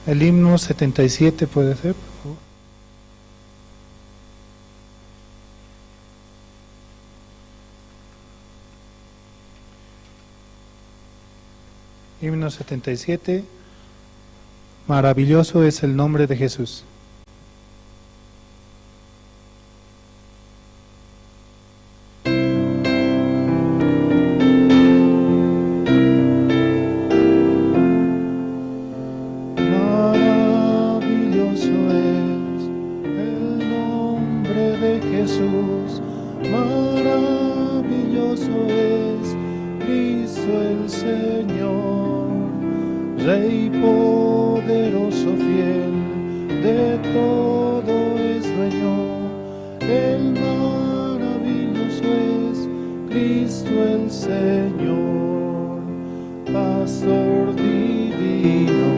El himno 77 puede ser, por favor. Himno 77. Maravilloso es el nombre de Jesús. Maravilloso es el nombre de Jesús, maravilloso es Cristo el Señor, Rey poderoso, fiel, de todo es dueño, el maravilloso es Cristo el Señor, Pastor divino,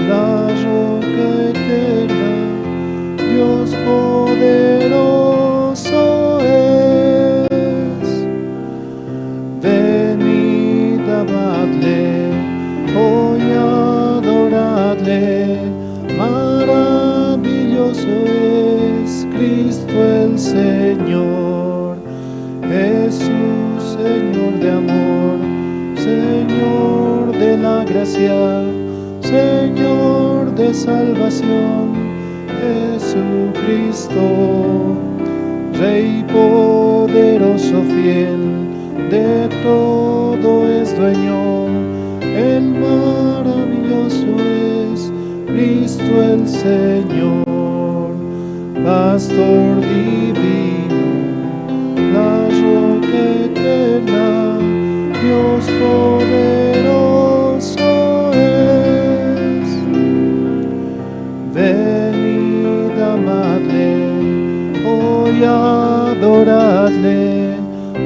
la roca eterna, Dios poderoso es. Venid, amadle, hoy adoradle, maravilloso es Cristo el Señor. Jesús, Señor de amor, Señor de la gracia, Señor de salvación, Jesucristo, Rey poderoso, fiel, de todo es dueño, el maravilloso es Cristo el Señor, Pastor divino, la roca eterna, Dios poderoso es. Venid, amadle, hoy adoradle,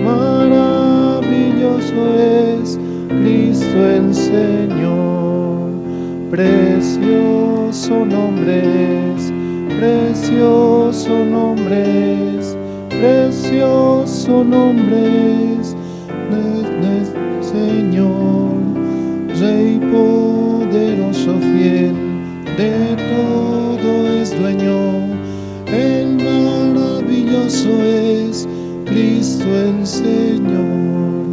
maravilloso es Cristo el Señor. Precioso nombre es, precioso nombre es, precioso nombre es, Señor, Rey poderoso, fiel, de todo es dueño, el maravilloso es Cristo el Señor,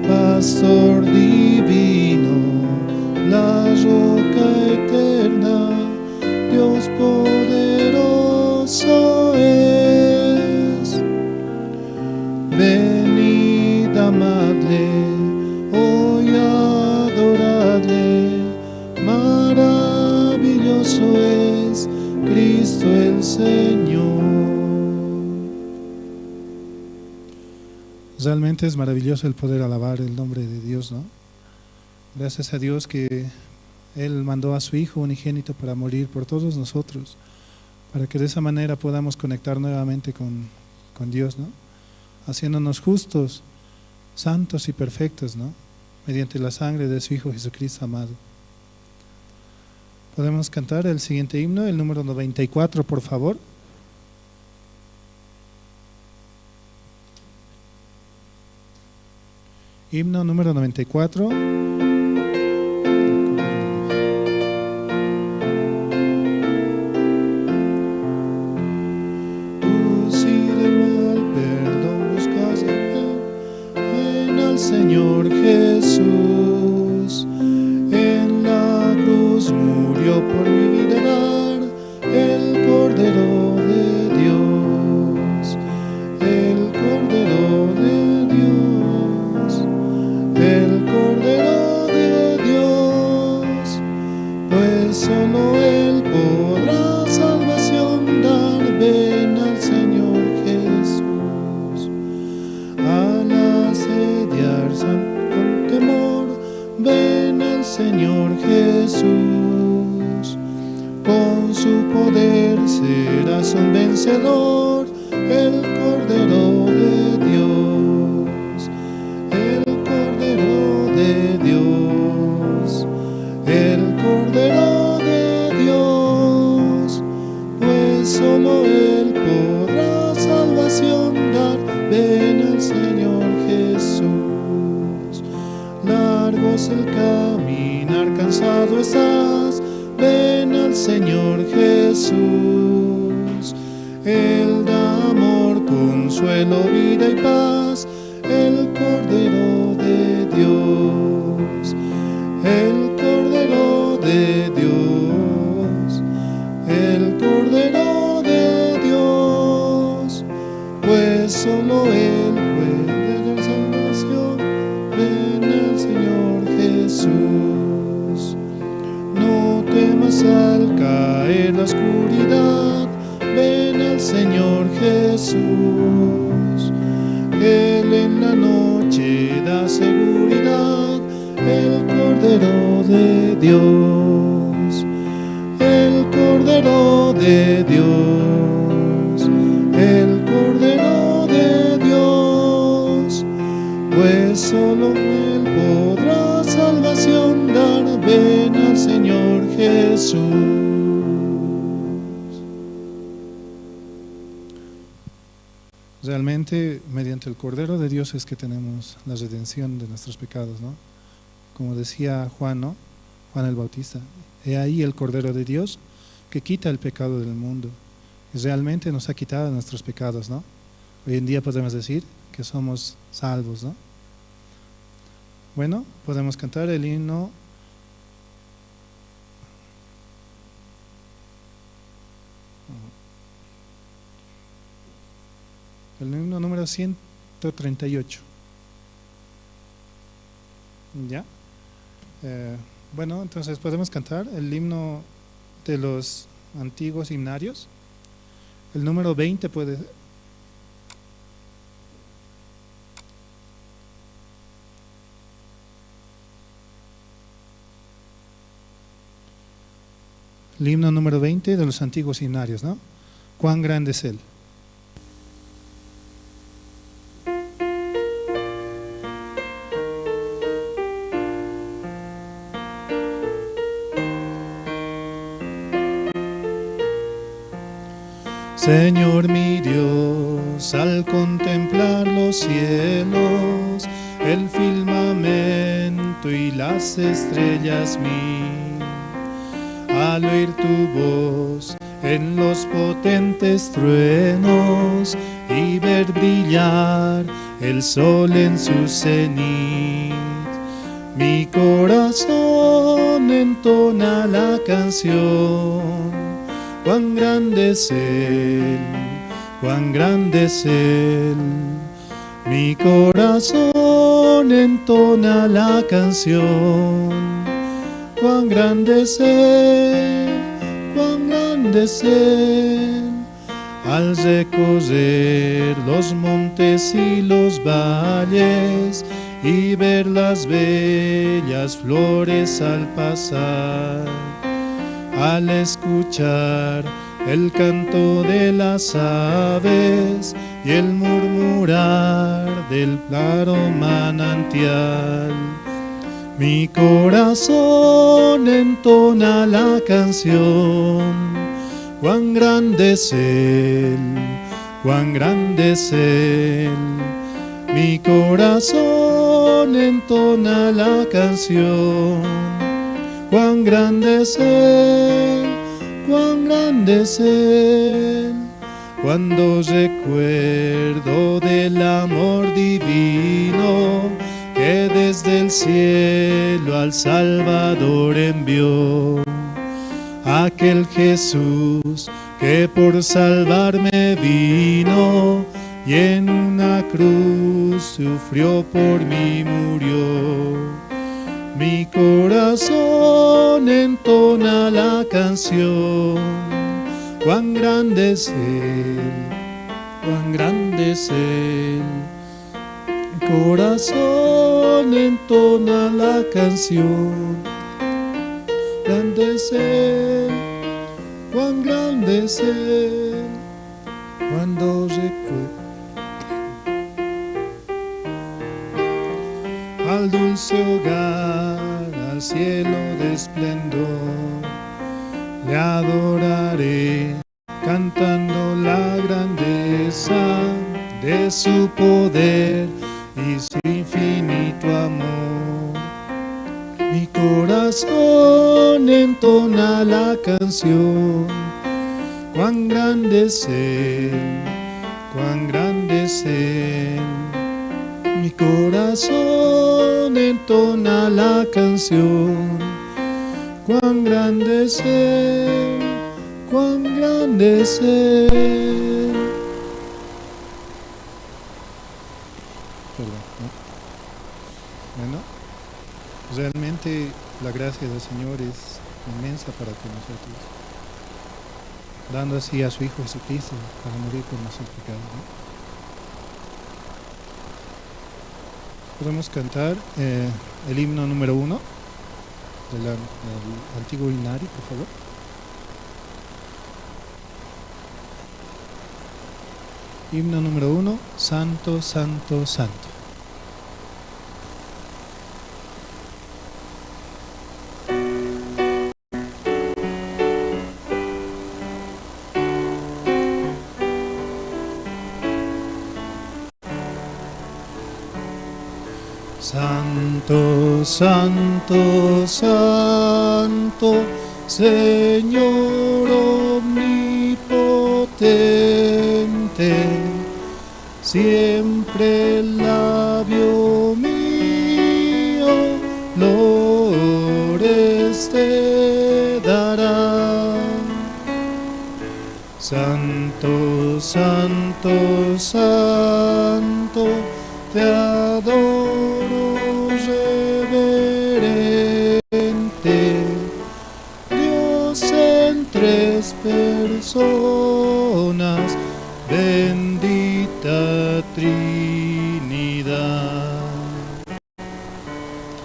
Pastor divino, la roca eterna, Dios poderoso es. Venid, amadle, hoy adoradle, maravilloso es Cristo el Señor. Realmente es maravilloso el poder alabar el nombre de Dios, ¿no? Gracias a Dios que Él mandó a su Hijo unigénito para morir por todos nosotros, para que de esa manera podamos conectar nuevamente con Dios, ¿no? Haciéndonos justos, santos y perfectos, ¿no? Mediante la sangre de su Hijo Jesucristo amado. Podemos cantar el siguiente himno, el número 94, por favor. Himno número 94. Tú si del mal perdón buscas, ven al Señor Jesús. En la cruz murió por mi vida dar el Cordero de Dios, el Cordero de Dios, el Cordero de Dios, pues solo Él podrá salvación dar. Ven al Señor Jesús. Al asediar con temor, ven al Señor Jesús. Con su poder serás un vencedor, el Cordero de Dios, el Cordero de Dios, el Cordero de Dios, pues solo Él podrá salvación dar. Ven al Señor Jesús. Largo es el caminar, cansado estás, Ven al Señor Jesús. Él da amor, consuelo, vida y paz, el Cordero de Dios, el Cordero de Dios, el Cordero de Dios, pues solo Él puede dar salvación. Ven al Señor Jesús. No temas al caer la oscuridad, ven al Señor Jesús. Él en la noche da seguridad, el Cordero de Dios, el Cordero de Dios, el Cordero de Dios, pues solo Él podrá salvación dar. Ven al Señor Jesús. Realmente, mediante el Cordero de Dios es que tenemos la redención de nuestros pecados, ¿no? Como decía Juan, ¿no? Juan el Bautista, he ahí el Cordero de Dios que quita el pecado del mundo. Y realmente nos ha quitado nuestros pecados, ¿no? Hoy en día podemos decir que somos salvos, ¿no? Bueno, podemos cantar el himno. El himno número 138. ¿Ya? Bueno, entonces podemos cantar el himno de los antiguos himnarios. El número 20 puede. El himno número 20 de los antiguos himnarios, ¿no? Cuán grande es Él. Señor mi Dios, al contemplar los cielos, el firmamento y las estrellas mil, al oír tu voz en los potentes truenos y ver brillar el sol en su cenit, mi corazón entona la canción. Cuán grande es Él, cuán grande es Él. Mi corazón entona la canción. Cuán grande es Él, cuán grande es Él. Al recorrer los montes y los valles y ver las bellas flores al pasar, al escuchar el canto de las aves y el murmurar del claro manantial, mi corazón entona la canción. Cuán grande es Él, cuán grande es Él. Mi corazón entona la canción. Cuán grande es Él, cuán grande es Él. Cuando recuerdo del amor divino que desde el cielo al Salvador envió, aquel Jesús que por salvarme vino y en una cruz sufrió por mí murió. Mi corazón entona la canción. Cuán grande es Él, cuán grande es Él. Mi corazón entona la canción. Grande es Él, cuán grande es Él. Cuando recuerdo al dulce hogar, al cielo de esplendor, le adoraré cantando la grandeza de su poder y su infinito amor. Mi corazón Entona la canción. Cuán grande es Él, cuán grande es Él. Mi corazón entona la canción. Cuán grande es Él, cuán grande es Él. Perdón, ¿no? Bueno, realmente la gracia del Señor es inmensa para con nosotros, dando así a su Hijo Jesucristo para morir por nuestros pecados, ¿no? Podemos cantar el himno número 1 del antiguo himnario, por favor. Himno número 1, Santo, Santo, Santo. Santo, Santo, Santo, Señor omnipotente, siempre el labio mío flores te dará. Santo, Santo, Santo, te adoro reverente, Dios en tres personas, bendita Trinidad.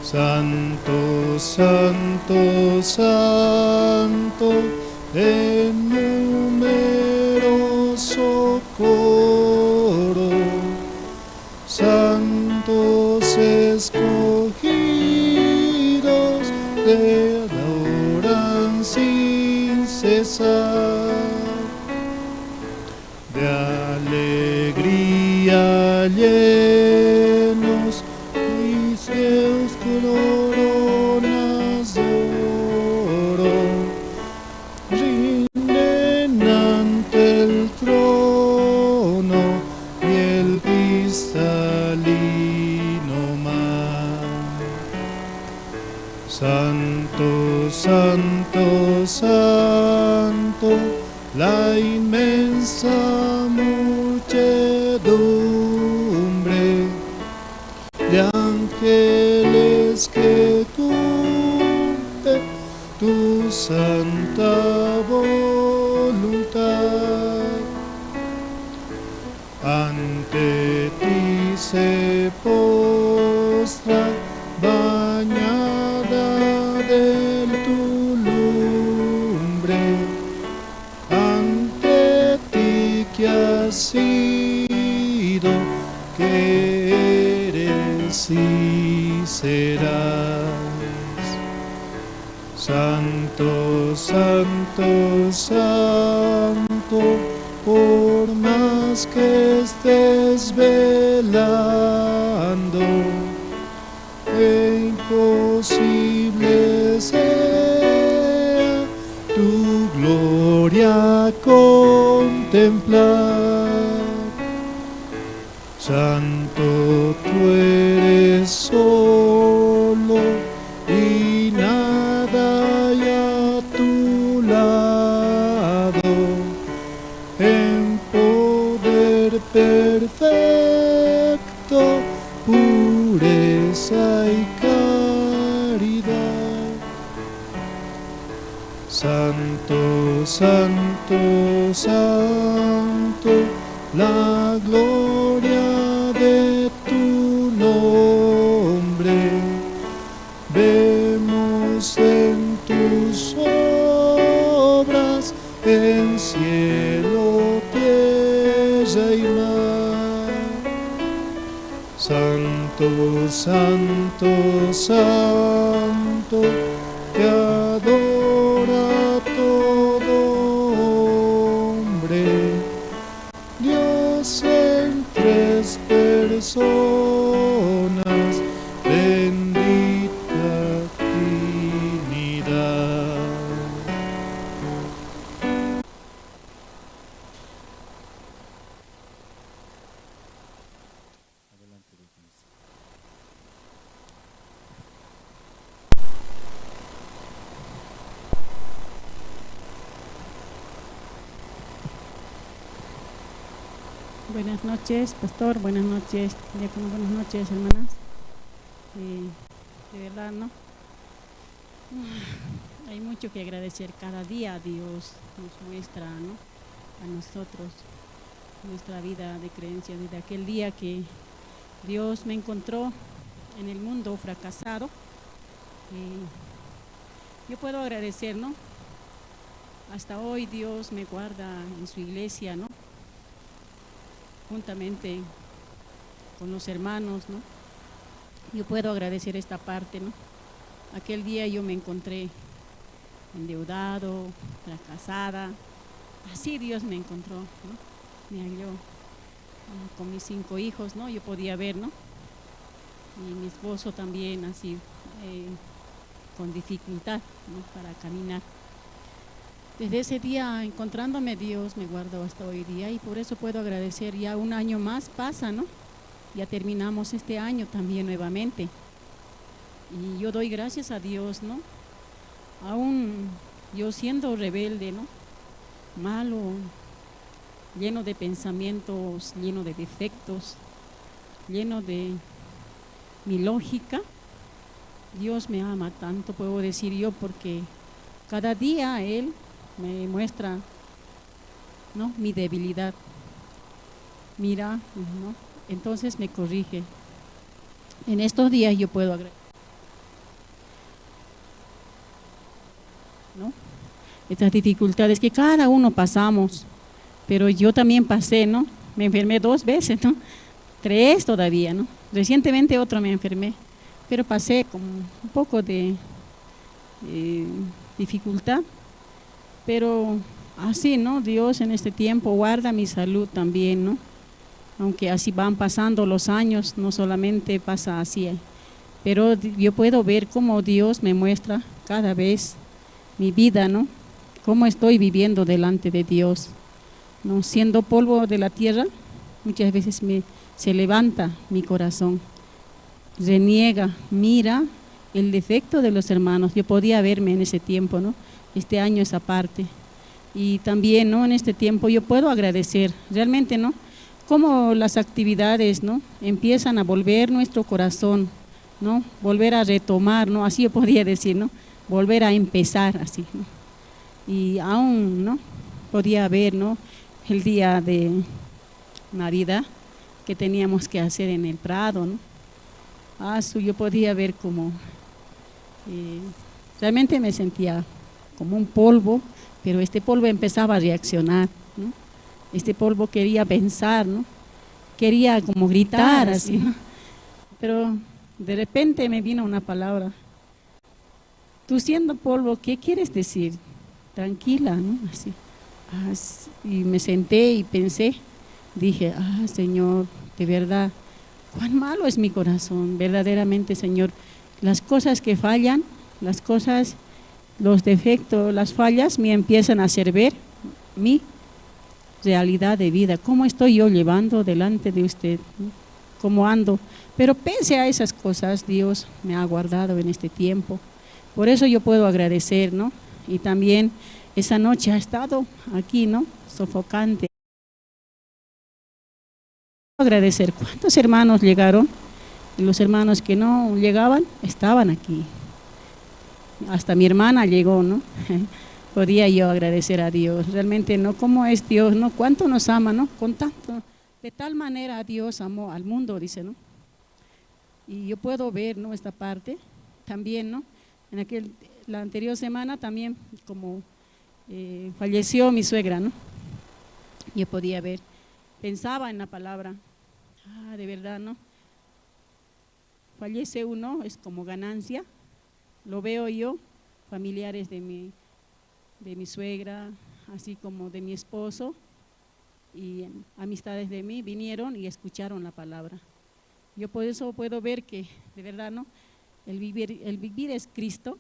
Santo, Santo, Santo, en numeroso coro, santos escogidos te adoran sin cesar. De alegría llenos, y sus coronas de oro rinden ante el trono y el cristalino mar. Santo, Santo, Santo, la inmensa muchedumbre de ángeles que cumple tu santa voluntad. Ante ti se postra, bañada de tu lumbre, ante ti que has sido, que eres y serás. Santo, Santo, Santo, por más que estés velando, e imposible sea tu gloria contemplar. Santo, tú eres solo y nada hay a tu lado, en poder perfecto, pureza y caridad. Santo, Santo, Santo, la gloria de tu nombre vemos en tus obras, en cielo, tierra y mar. Santo, Santo, Santo, te adora todo hombre, Dios en tres personas, bendita Trinidad. Buenas noches, pastor. Buenas noches, diácono. Buenas noches, hermanas. De verdad, ¿no? Hay mucho que agradecer. Cada día Dios nos muestra, ¿no?, a nosotros nuestra vida de creencia. Desde aquel día que Dios me encontró en el mundo fracasado, yo puedo agradecer, ¿no? Hasta hoy Dios me guarda en su iglesia, ¿no?, juntamente con los hermanos, ¿no? Yo puedo agradecer esta parte, ¿no? Aquel día yo me encontré endeudado, fracasada. Así Dios me encontró, ¿no? Me halló con mis 5 hijos, ¿no? Yo podía ver, ¿no? Y mi esposo también así, con dificultad, ¿no?, para caminar. Desde ese día, encontrándome, Dios me guardó hasta hoy día, y por eso puedo agradecer. Ya un año más pasa, ¿no? Ya terminamos este año también nuevamente. Y yo doy gracias a Dios, ¿no? Aún yo siendo rebelde, ¿no?, malo, lleno de pensamientos, lleno de defectos, lleno de mi lógica, Dios me ama tanto, puedo decir yo, porque cada día Él me muestra, ¿no?, mi debilidad. Mira, ¿no? Entonces me corrige. En estos días yo puedo agradecer, ¿no?, estas dificultades que cada uno pasamos, pero yo también pasé, ¿no? Me enfermé 2 veces, ¿no? 3 todavía, ¿no? Recientemente otro me enfermé, pero pasé con un poco de dificultad, pero así, ¿no? Dios en este tiempo guarda mi salud también, ¿no? Aunque así van pasando los años, no solamente pasa así, pero yo puedo ver cómo Dios me muestra cada vez mi vida, ¿no? Cómo estoy viviendo delante de Dios, ¿no? Siendo polvo de la tierra, muchas veces se levanta mi corazón, reniega, mira el defecto de los hermanos. Yo podía verme en ese tiempo, ¿no? Este año esa parte. Y también, ¿no?, en este tiempo yo puedo agradecer, realmente, ¿no?, cómo las actividades, ¿no?, empiezan a volver nuestro corazón, ¿no?, volver a retomar, ¿no?, así yo podía decir, ¿no?, volver a empezar así, ¿no? Y aún, ¿no?, podía ver, ¿no?, el día de Navidad que teníamos que hacer en el Prado, ¿no? Yo podía ver cómo realmente me sentía como un polvo, pero este polvo empezaba a reaccionar, ¿no? Este polvo quería pensar, ¿no? Quería como gritar así, ¿no? Pero de repente me vino una palabra. Tú siendo polvo, ¿qué quieres decir? Tranquila, ¿no? Así. Y me senté y pensé, dije, Señor, de verdad, cuán malo es mi corazón, verdaderamente, Señor. Las cosas que fallan, las cosas, los defectos, las fallas me empiezan a hacer ver mi realidad de vida, cómo estoy yo llevando delante de usted, ¿no? Cómo ando. Pero pese a esas cosas, Dios me ha guardado en este tiempo. Por eso yo puedo agradecer, ¿no? Y también esa noche ha estado aquí, ¿no? Sofocante. Agradecer. ¿Cuántos hermanos llegaron? Y los hermanos que no llegaban estaban aquí. Hasta mi hermana llegó, ¿no? Podía yo agradecer a Dios. Realmente, ¿no? ¿Cómo es Dios, no? ¿Cuánto nos ama, no? Con tanto, de tal manera Dios amó al mundo, dice, ¿no? Y yo puedo ver, ¿no?, esta parte también, ¿no? En la anterior semana también, como falleció mi suegra, ¿no? Yo podía ver, pensaba en la palabra, de verdad, ¿no? Fallece uno, es como ganancia, lo veo yo, familiares de mi suegra, así como de mi esposo, y amistades de mí, vinieron y escucharon la palabra. Yo por eso puedo ver que, de verdad, ¿no? El vivir es Cristo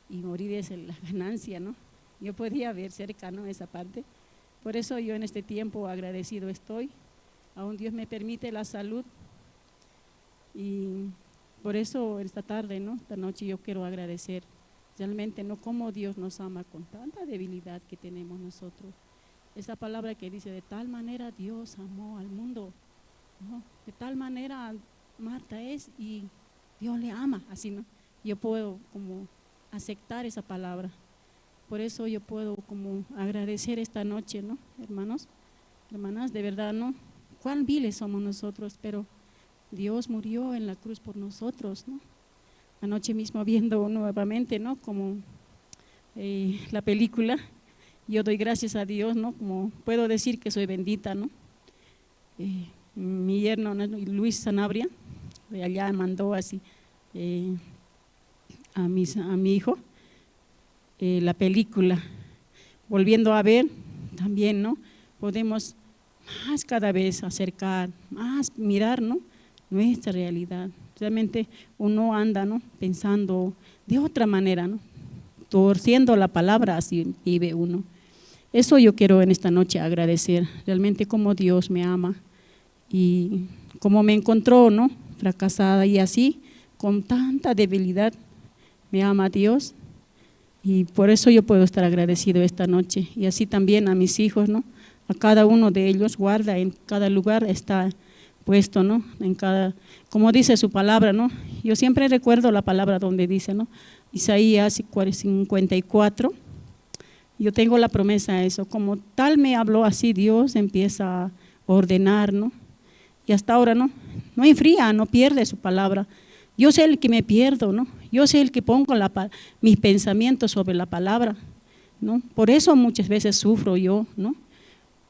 y morir es la ganancia, ¿no? Yo podía ver cerca, ¿no?, esa parte. Por eso yo en este tiempo agradecido estoy. Aún Dios me permite la salud. Y por eso esta tarde, ¿no?, esta noche yo quiero agradecer realmente, ¿no?, cómo Dios nos ama con tanta debilidad que tenemos nosotros. Esa palabra que dice, de tal manera Dios amó al mundo, ¿no? De tal manera Marta es y Dios le ama, así, ¿no? Yo puedo como aceptar esa palabra. Por eso yo puedo como agradecer esta noche, ¿no? Hermanos, hermanas, de verdad, ¿no? Cuán viles somos nosotros, pero Dios murió en la cruz por nosotros, ¿no? Anoche mismo viendo nuevamente, ¿no? Como la película, yo doy gracias a Dios, ¿no? Como puedo decir que soy bendita, ¿no? Mi yerno, ¿no? Luis Sanabria, de allá mandó así a mi hijo la película. Volviendo a ver también, ¿no? Podemos más cada vez acercar, más mirar, ¿no? Nuestra realidad. Realmente uno anda, ¿no? Pensando de otra manera, ¿no? Torciendo la palabra, así vive uno. Eso yo quiero en esta noche agradecer, realmente cómo Dios me ama y cómo me encontró, ¿no? Fracasada y así, con tanta debilidad, me ama Dios. Y por eso yo puedo estar agradecido esta noche. Y así también a mis hijos, ¿no? A cada uno de ellos guarda, en cada lugar está puesto, ¿no? En cada, como dice su palabra, ¿no? Yo siempre recuerdo la palabra donde dice, ¿no? Isaías 54. Yo tengo la promesa de eso. Como tal me habló así, Dios empieza a ordenar, ¿no? Y hasta ahora, ¿no? No enfría, no pierde su palabra. Yo sé el que me pierdo, ¿no? Yo sé el que pongo mis pensamientos sobre la palabra, ¿no? Por eso muchas veces sufro yo, ¿no?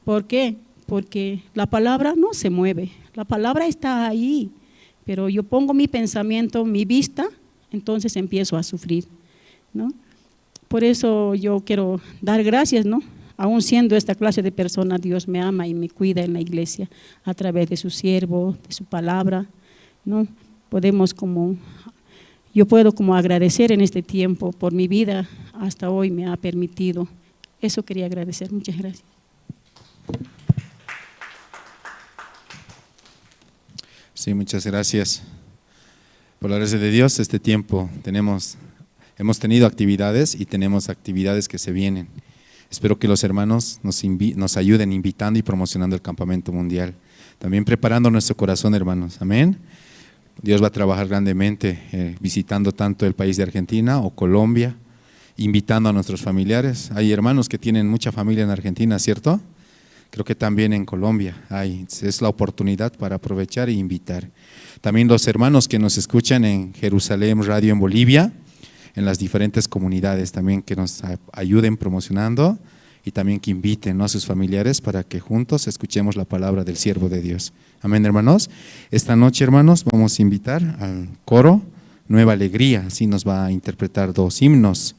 ¿Por qué? Porque la palabra no se mueve, la palabra está ahí, pero yo pongo mi pensamiento, mi vista, entonces empiezo a sufrir, ¿no? Por eso yo quiero dar gracias, ¿no? Aún siendo esta clase de persona, Dios me ama y me cuida en la iglesia a través de su siervo, de su palabra, ¿no? Podemos como, yo puedo como agradecer en este tiempo por mi vida, hasta hoy me ha permitido. Eso quería agradecer, muchas gracias. Sí, muchas gracias. Por la gracia de Dios, este tiempo hemos tenido actividades y tenemos actividades que se vienen. Espero que los hermanos nos ayuden invitando y promocionando el campamento mundial. También preparando nuestro corazón, hermanos. Amén. Dios va a trabajar grandemente visitando tanto el país de Argentina o Colombia, invitando a nuestros familiares. Hay hermanos que tienen mucha familia en Argentina, ¿cierto? Creo que también en Colombia hay, es la oportunidad para aprovechar e invitar. También los hermanos que nos escuchan en Jerusalén Radio en Bolivia, en las diferentes comunidades también que nos ayuden promocionando y también que inviten, ¿no?, a sus familiares para que juntos escuchemos la palabra del siervo de Dios. Amén, hermanos. Esta noche, hermanos, vamos a invitar al coro Nueva Alegría. Así nos va a interpretar dos himnos.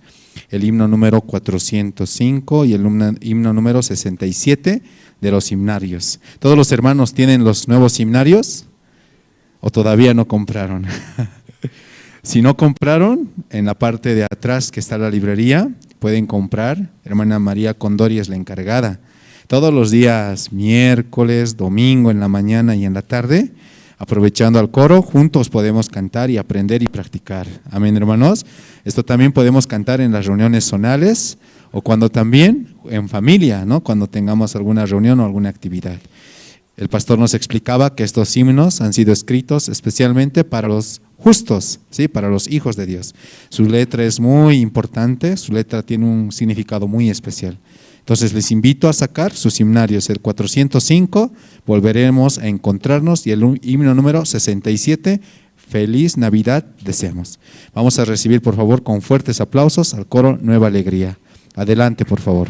El himno número 405 y el himno número 67 de los himnarios. ¿Todos los hermanos tienen los nuevos himnarios? ¿O todavía no compraron? Si no compraron, en la parte de atrás que está la librería, pueden comprar. Hermana María Condori es la encargada. Todos los días, miércoles, domingo, en la mañana y en la tarde, aprovechando al coro, juntos podemos cantar y aprender y practicar. Amén, hermanos. Esto también podemos cantar en las reuniones zonales o cuando también en familia, ¿no? Cuando tengamos alguna reunión o alguna actividad. El pastor nos explicaba que estos himnos han sido escritos especialmente para los justos, ¿sí? Para los hijos de Dios. Su letra es muy importante, su letra tiene un significado muy especial. Entonces les invito a sacar sus himnarios, el 405, volveremos a encontrarnos, y el himno número 67, Feliz Navidad deseamos. Vamos a recibir por favor con fuertes aplausos al coro Nueva Alegría. Adelante por favor.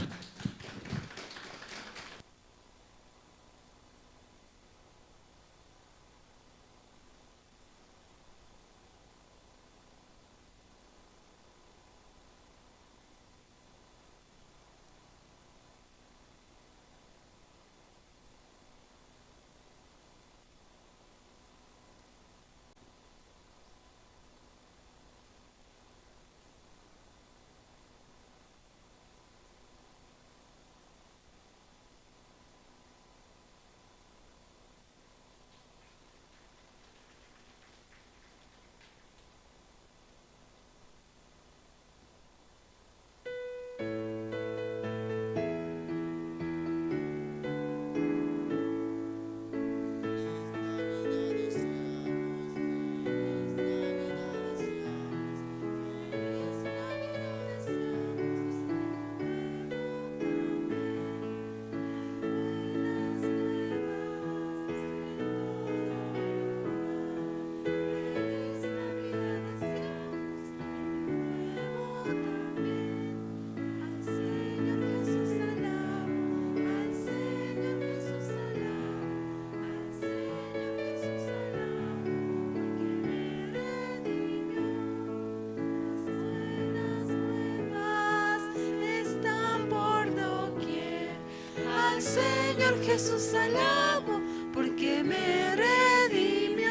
Al Señor Jesús alabo porque me redimió.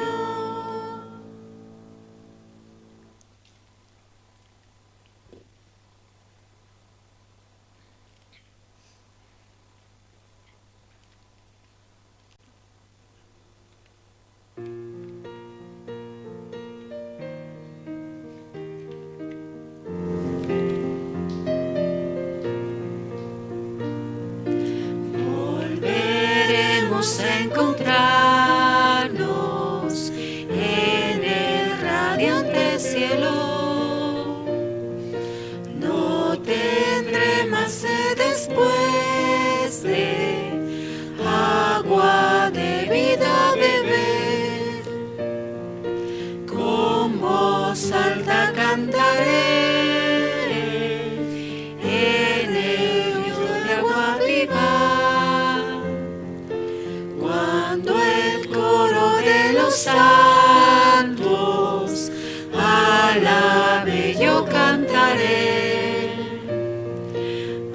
Volveremos a encontrarnos en el radiante cielo. No tendré más sed después de agua de vida beber. Con voz alta cantaré en el río de agua viva. Cuando el coro de los santos alabe, yo cantaré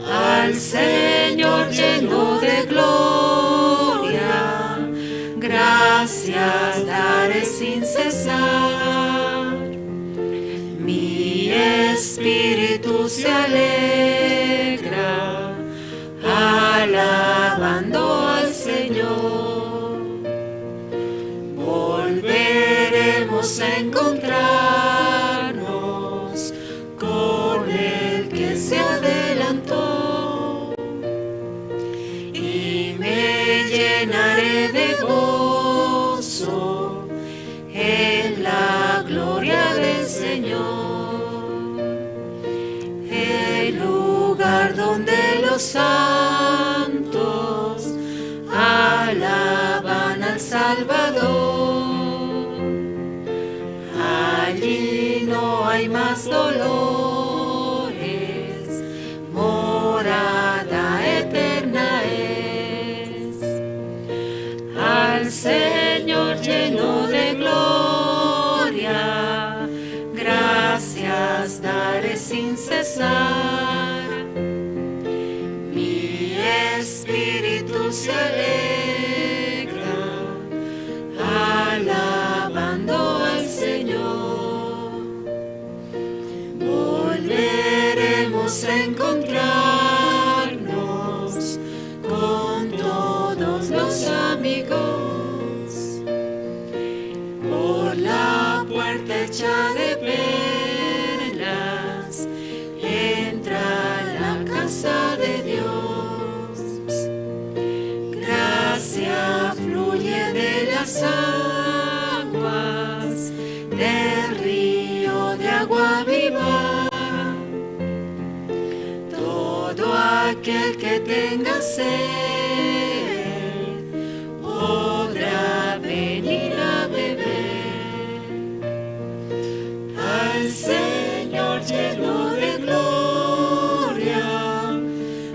al Señor lleno de gloria, gracias daré sin cesar. Mi espíritu se alegra, alabando al Señor. Volveremos a encontrarnos con el que se adelantó, y me llenaré de gozo en la gloria del Señor. El lugar donde los santos alaban al Salvador. Allí no hay más dolores, morada eterna es. Al Señor lleno de gloria, gracias daré sin cesar. Mi espíritu se alegra, alabando al Señor. Volveremos a encontrarnos con todos los amigos. Por la puerta hecha de perlas, entra a la casa de Dios. Gracia fluye de las aguas del río de agua viva. Todo aquel que tenga sed podrá venir a beber. Al Señor lleno de gloria,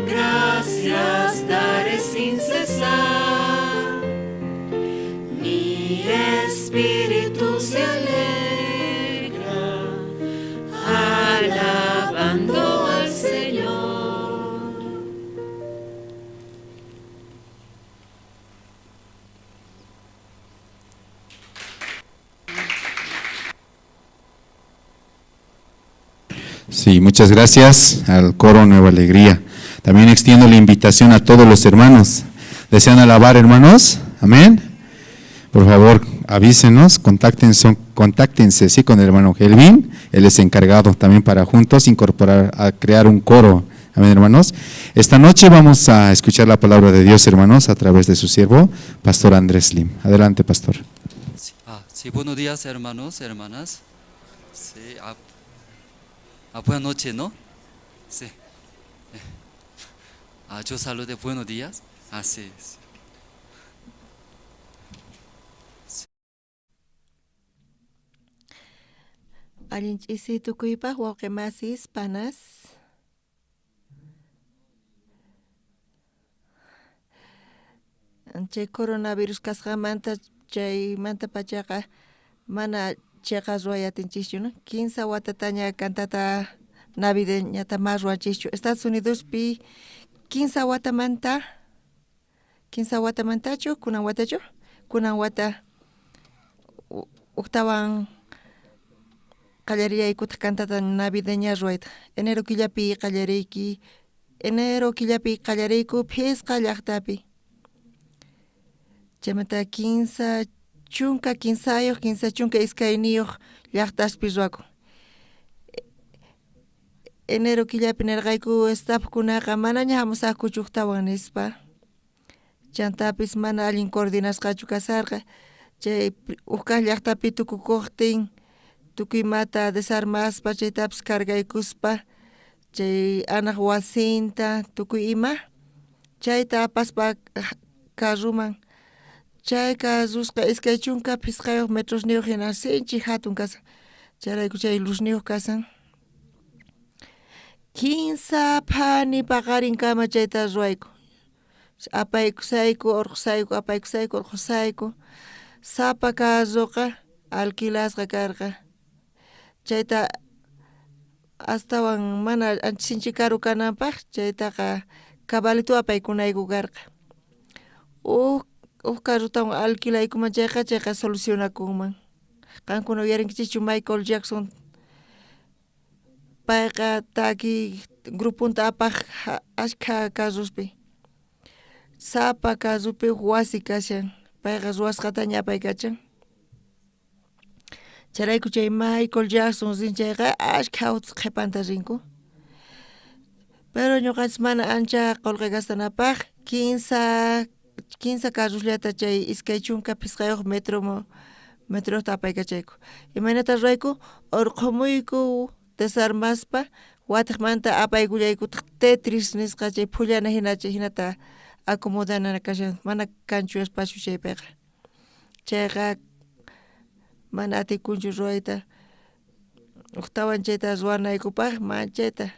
gracias daré sin cesar. Mi espíritu se alegra, alabando al Señor. Sí, muchas gracias al coro Nueva Alegría. También extiendo la invitación a todos los hermanos. ¿Desean alabar, hermanos? Amén. Por favor, avísenos, contáctense, sí, con el hermano Helvin. Él es encargado también para juntos incorporar, a crear un coro. Amén, hermanos. Esta noche vamos a escuchar la palabra de Dios, hermanos, a través de su siervo, Pastor Andrés Lim. Adelante, pastor. Sí, buenos días, hermanos, hermanas. Sí, buenas noches, ¿no? Sí. Yo saludo, buenos días. Sí, sí. Allin ch'isi tukuypaj wawqi masis panas. Chay coronavirus kasqanmanta chaymanta pachaqa mana cheqa ruway atinchischu, ¿no? 15 watataña cantata navideñata ma ruwanchischu. Estados Unidospi 15 watamanta Kinsa watamantachu, kunan watachu? Kunan wata uktawan qallariyaykutaj cantata navideña ruwayta. Enero killapi qallariyki, enero killapi qallariyku phisqa llaqtapi. Chaymanta 33, 32 llaqtaspi ruwakun. Enero killapi nerqayku staffkunaqa manaña hamusaqkuchu uktawan nispa. Chantapis mana allin coordinasqachu kasarqa. Chay uj llaqtapi tukukuqtin tukuy imata desarmaspa chaytapis cargaykuspa chay anaq wasinta tukuy ima chayta apaspa carruman. Chay carrusqa 25 metrosniyuq hina sinchi hatun kasan. Chayrayku chay luzniyuq kasan. 3 phani paqarinkama chayta ruwayku. Apaykusayku, urqusayku, apaykusayku, urqusayku. Sapa carruqa alquilasqa karqa. Chayta astawan mana ancha sinchi karu kananpaq chaytaqa cabalito apaykunayku karqa. Uj carrutawan alquilaykuman chayqa chayqa solucionakunman. Qankuna uyarinkichikchu Michael Jackson payqa taki grupunta apaq ashkha carruspi. Sapa carrupi uj wasi kashan payqa ruwasqataña apaykachan. Chayrayku chay Michael Jackson rin chayqa ashkha autos qhipanta rinku. Pero ñuqanchis mana ancha qullqi gastanapaq 15 carrusllata chay 25 metrota apaykachayku. Imaynata ruwayku? Urqhumuyku desarmaspa watiqmanta apaykullaykutaq Tetris nisqa chay phullana hina chay hinata acomodana kashan mana kanchu espacio chaypiqa. Chayqa mana atikunchu ruwayta. Uktawan chayta ruwanaykupaq manchayta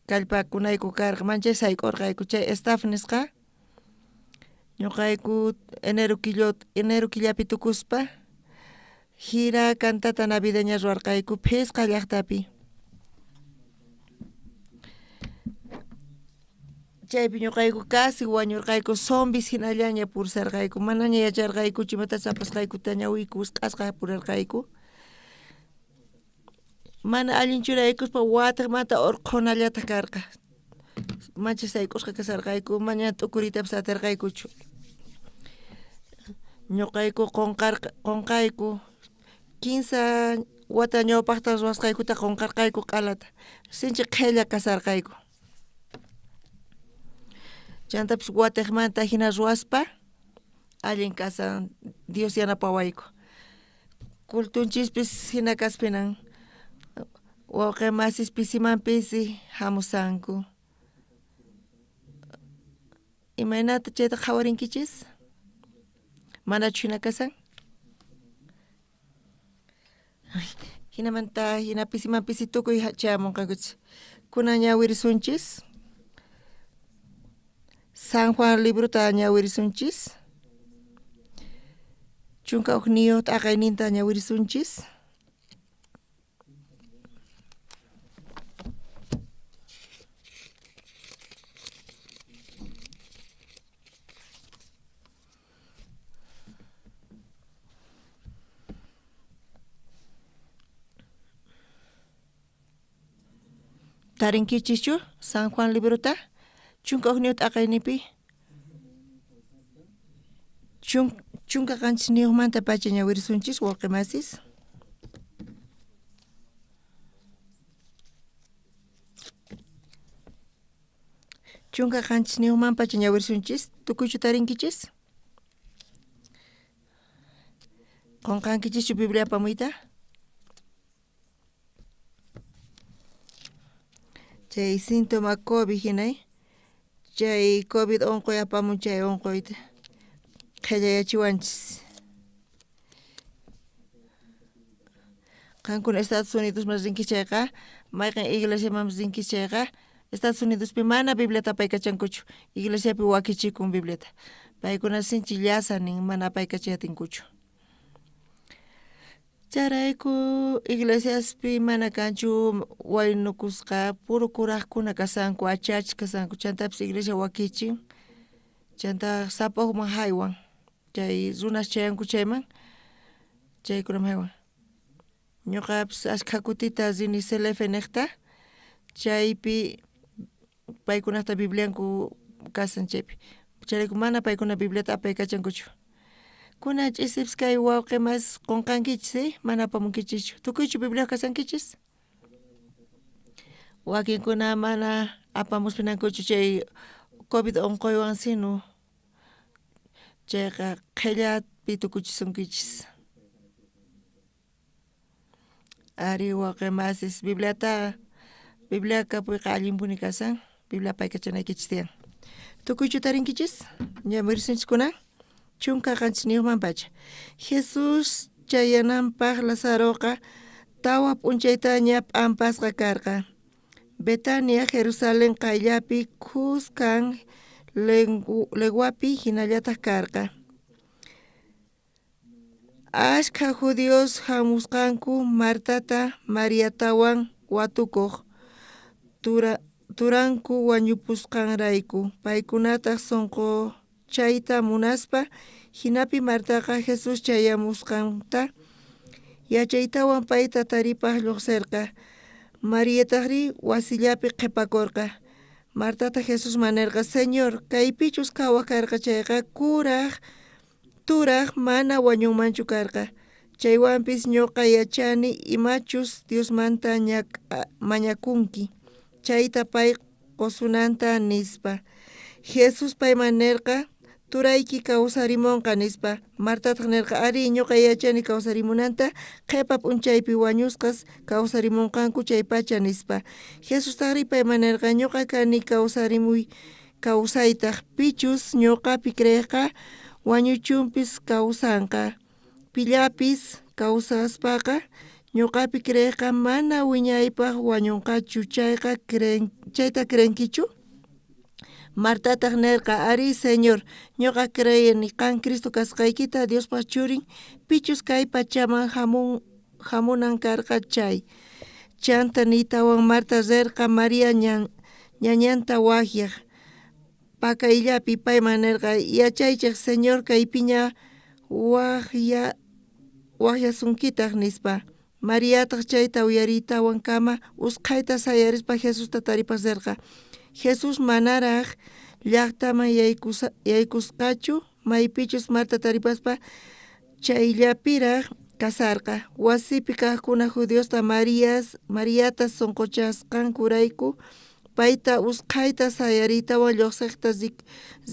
kallpakunayku karqa, manchay sayk'urqayku chay staff nisqa. Ñuqayku enero killapi tukuspa gira cantata navideña ruwarqayku phisqa llaqtapi. Chaypi ñuqayku casi wañurqayku zombis hinallaña pursarqayku, manaña yacharqaykuchu imata apasqaykuta ñawiyku wisq'asqa purarqayku. Mana allin churaykuspa watiqmanta urqhunallataq karqa. Manchay sayk'usqa kasarqayku, maña t'ukuriytapis atirqaykuchu. Ñuqayku qunqayku 15 wata ñawpaqta ruwasqaykuta qunqarqayku q'alata. Sinchi qhilla kasarqayku. Chantapis watiqmanta hina ruwaspa allin kasan Dios yanapawayku. Cultunchispis hina kaspinan wawqi masis pisiman pisi hamusanku. Imaynata chayta qhawarinkichis? Manachu hina kasan? Hinamanta hina pisiman pisi tukuy chayamunqankuchis. Kunan ñawirisunchis. San Juan librota ñawirisunchis. 11 t'aqayninta ñawirisunchis. Tarinkichischu San Juan librota? 11 t'aqayninpi. 17 pacha ñawirisunchis wawqi masis. 17 pacha ñawirisunchis. Tukuychu tarinkichis? Qunqankichischu Biblia apamuyta? Chay síntoma COVID hinay. Chay COVID unquy apamun chay unquyta qhillayachiwanchis. Qankuna Estados Unidosman rinki chayqa, mayqin iglesiamanpis rinki chayqa, Estados Unidospi mana Bibliata apaykachankuchu. Iglesiapi wakichikun Bibliata. Paykuna sinchi llasa nin mana apaykachayatinkuchu. Chayrayku iglesiaspi mana kanchu waynukusqa puro kuraqkuna kasanku, achachis kasanku, chantapis iglesia wakichin. Chanta sapa ujman jaywan chay runas chayanku chayman chaykunaman jaywan. Ñuqapis ashkha kutita rini CLF niqta chaypi paykunata Biblianku kasan chaypi chayrayku mana paykuna Bibliata apaykachankuchu. Kunan ch'isipis kay wawqi masis qunqankichis mana apamunkichischu tukuychu Bibliayuq kasankichis? Wakinkuna mana apamuspinankuchu chay COVID unquywan sino chayqa qhillapi tukuchisunkichis. Ari wawqi masis Bibliataqa Biblia kapuyqa allinpuni kasan Biblia apaykachanaykichis tiyan. Tukuychu tarinkichis? Ña murisunchis kunan 17 pacha. Jesús chayananpaq Lazaroqa 4 p'unchaytaña p'ampasqa karqa. Betania Jerusalén qayllapi khuskan leguapi hinallataq karqa. Ashkha judíos hamusqanku Martata Mariatawan watukuq turanku wañupusqanrayku paykunataq sunquchayta munaspa hinapi Martaqa Jesús chayamusqanta yachaytawan payta taripaq lluqsirqa. Mariatajri wasillapi qhipakurqa. Martata Jesusman nirqa: Señor, kaypichus qhawaq karqa chayqa turaq mana wañunmanchu karqa. Chaywanpis ñuqa yachani imachus Diosmanta mañakunki chayta pay qusunanta nispa. Jesús payman nirqa: turayki kawsarimunqa nispa. Martataq nirqa: arí, ñuqa yachani kawsarimunanta qhipa p'unchaypi wañusqas kawsarimunqanku chaypacha nispa. Jesustaqri payman nirqa: ñuqa kani kawsarimuy kawsaytaq pichus ñuqapi creeqqa wañuchunpis kawsanqa. Pillapis kawsaspaqa ñuqapi creeqqa mana wiñaypaq wañunqachu chayqa chayta creenkichu? Martataq nirqa: arí, Señor, ñuqa creeni qan Cristo kasqaykita Diospaq churin pichus kay pachaman hamunan karqa chay. Chanta niytawan Marta rirqa María ñañanta waqyaq pakayllapi payman nirqa: yachaychik Señor kaypiña waqyasunkitaq nispa. Mariataq chayta uyariytawan kama usqhayta sayarispa Jesusta taripaq rirqa. Jesús manaraq llaqtaman yaykusqachu maypichus Marta taripaspa chayllapiraq kasarqa. Wasipi kaqkuna judiosta Mariata sunquchasqankurayku payta usqhayta sayariytawan lluqsiqta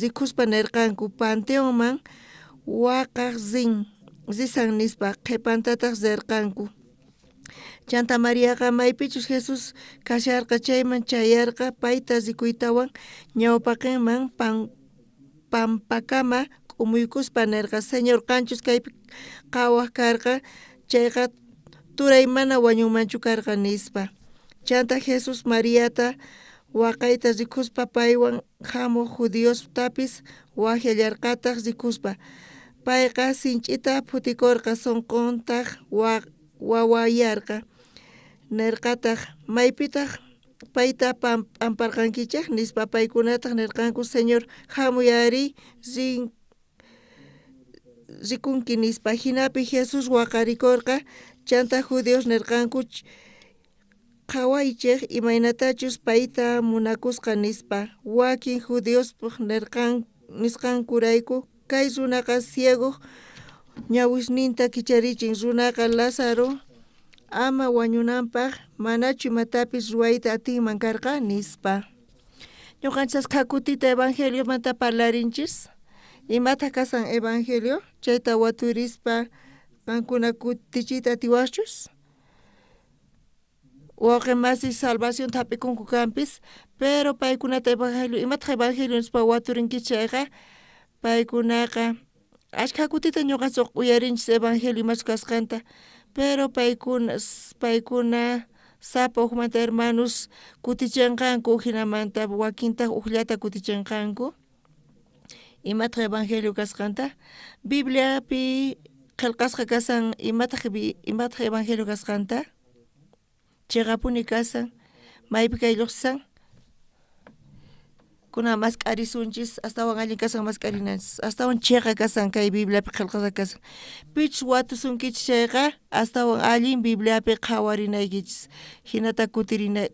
rikuspa nirqanku: panteonman waqaq risan nispa. Qhipantataq rirqanku. Chanta Mariaqa maypichus Jesús kasharqa chayman chayarqa payta rikuytawan ñawpaqinman pampakama k'umuykuspa nirqa: Señor, qanchus kaypi qhawaq karqa chayqa turay mana wañunmanchu karqa nispa. Chanta Jesús Mariata waqayta rikuspa paywan hamuq judiostapis waqyallarqataq rikuspa. Payqa sinch'ita phutikurqa sunquntaq wawayarqa. Nirqataq: maypitaq payta p'amparqankichik nispa. Paykunataq nirqanku: Señor, hamuy ari rikunki nispa. Hinapi Jesús waqarikurqa. Chanta judíos nirqanku: qhawaychik imaynatachus payta munakusqa nispa. Wakin judiospaq nisqankurayku kay runaqa ciegoq ñawisninta kicharichin. Runaqa Lázaro ama wañunanpaq manachu imatapis ruwayta atinman karqa nispa. Ñuqanchis kutita evangeliomanta parlarinchis. Imataq kasan evangelio? Chayta waturispa qankuna kutichiyta atiwaqchus? Wawqi masis salvación hap'ikunku kanpis, pero paykunata evangelio imataq evangelio nispa waturinkichis chayqa paykunaqa ashkha kutita ñuqanchis uyarinchis evangelio imachus kasqanta, pero paykuna sapa ujmanta hermanos kutichinqanku ujinamanta wakintaq ujllata kutichinqanku. Imataq evangelio kasqanta? Bibliapi qillqasqa kasan imataq evangelio kasqanta? Chiqapuni kasan maypi kay lluqsisan? Kunan mask'arisunchis, astawan allin kasan mask'arinanchis, astawan chiqa kasan kay Bibliapi qhelqasqa kasan. Pichus watusunkichis chayqa astawan allin Bibliapi qhawarinaykichis, hinata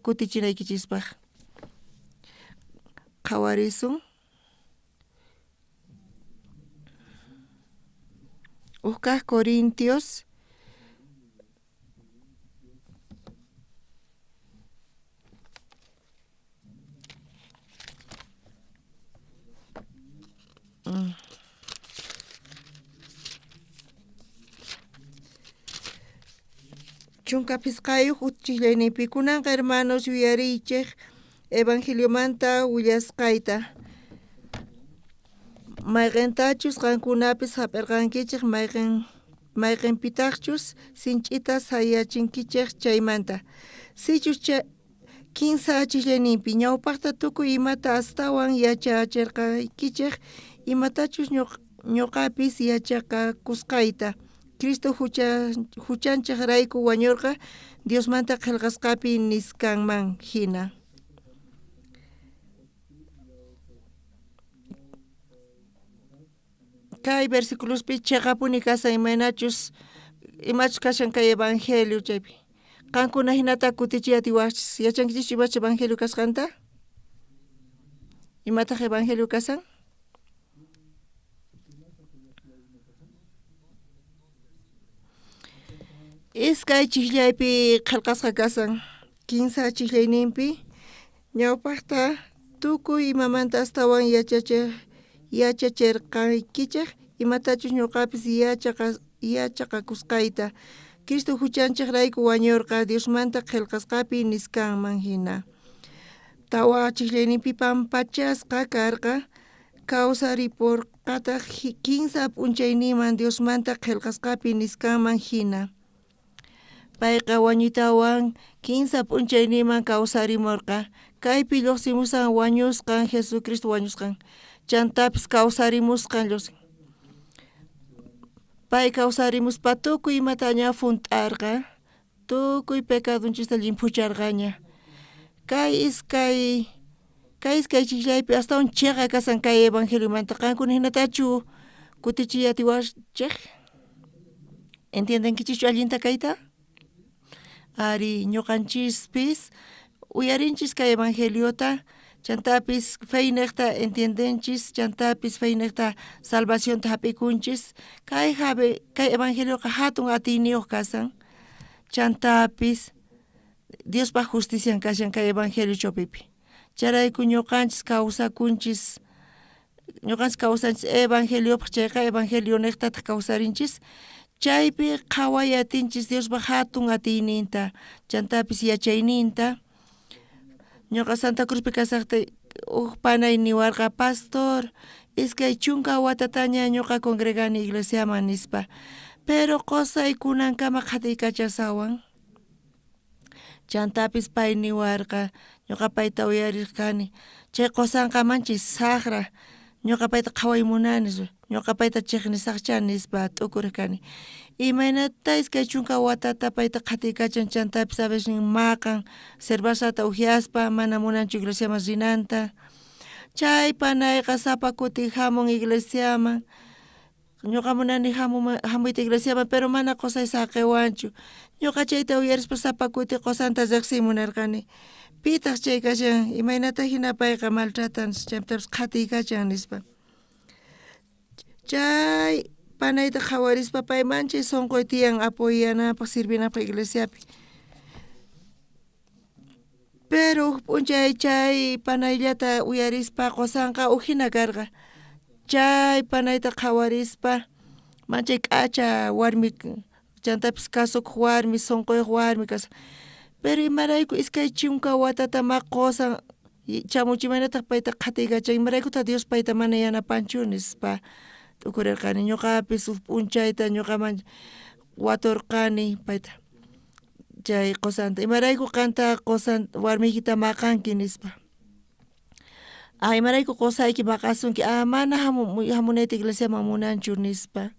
kutichinaykichispaq. Qhawarisun. Uj Corintios 15 uchillayninpi kunanqa hermanos yuyariychej evangeliomanta willasqayta. Mayqentachus qankunapis hap'irqankichej mayqenpitaqchus sinch'ita sayachinkichej chaymanta. Sichus 15 achillayninpi ñawpaqta tukuy imata astawan yachachirqaykichej imatachus ñuqapis yachaqakusqayta. Cristo huchanchejrayku wañurqa Diosmanta qhelqasqapi nisqanman hina. Kay versículospi chiqapuni kasan imaynachus imachus kashan kay evangelio chaypi. Qankuna hinata kutichiy atiwaqchis. Yachankichischu imachus evangelio kasqanta? Imataq evangelio kasan? Iskay chiqllaypi qhelqasqa kasan. 15 chiqllayninpi ñawpaqta tukuy imamanta astawan yachachirqaykichej imatachus ñuqapis yachaqakusqayta. Cristo huchanchejrayku wañurqa Diosmanta qhelqasqapi nisqanman hina. 4 chiqllayninpi pampachasqa karqa kawsaripurqataq 15 p'unchayninman Diosmanta qhelqasqapi nisqanman hina. Payqa wañuytawan 15 p'unchayninman kawsarimurqa. Kaypi lluqsimusqan wañusqan Jesucristo wañusqan. Chantapis kawsarimusqan lluqsin. Pay kawsarimuspa tukuy imataña hunt'arqa, tukuy pecadunchista llimphucharqaña. Kay iskay chiqllaypi astawan chiqa kasan kay evangeliomanta. Qankuna hinatachu kutichiy atiwachej? Entiendenkichischu allinta kayta? Ari ñuqanchispis uyarinchis kay evangeliota, chantapis feynejta entiendenchis, chantapis feynejta salvacionta hap'ikunchis. Kay evangelioqa hatun atiyniyuq kasan, chantapis Diospaq justician kashan kay evangelio chawpipi. Chayrayku ñuqanchis kawsakunchis, ñuqanchis kawsanchis evangeliopaq chayqa evangelionejtataq kawsarinchis. Chaypi qhaway atinchis Diospaq hatun atiyninta, chantapis yachayninta. Ñuqa Santa Cruzpi kasaqta uj panay niwarqa, pastor, 20 watataña ñuqa congregani iglesiaman nispa, pero qosay kunankama qhatiykachashawan. Chantapis pay niwarqa, ñuqa payta uyariq kani, chay qosanqa manchay saqra, ñuqa payta qhaway munani, ñuqa payta chiqnisaqcha nispa t'ukuriq kani. Imaynata 20 watata payta qhatiykachan, chantapis a veces maqan, cervezata uhyaspa, mana munanchu iglesiaman rinanta. Chay panayqa sapa kuti hamun iglesiaman. Ñuqa munani hamuyta iglesiaman, pero mana qosay saqiwanchu. Ñuqa chayta uyarispa sapa kuti qosanta riqsiy munarqani. Pitaq chay kashan, imaynata hina payqa maltratan, chaytapis qhatiykachan nispa. Chay panayta qhawarispa pay manchay sunquy tiyan apoyanapaq sirvinapaq iglesiapi. Pero uj p'unchay chay panayllata uyarispa qosanqa ujina karqa. Chay panayta qhawarispa manchay k'acha warmi, chantapis kasukuq warmi, sunquyuq warmi kasqa. Pero imarayku 20 watata ma qosan chamuchi, imaynataq payta qhatiykachan, imaraykutaq Dios payta mana yanapanchu nispa t'ukurirqani. Ñuqapis uj p'unchayta ñuqaman waturqani payta chay qosanta, imarayku qanta qosan warmiykita maqanki nispa. Ah, imarayku qosayki maqasunki, ah, mana hamunayta iglesiaman munanchu nispa.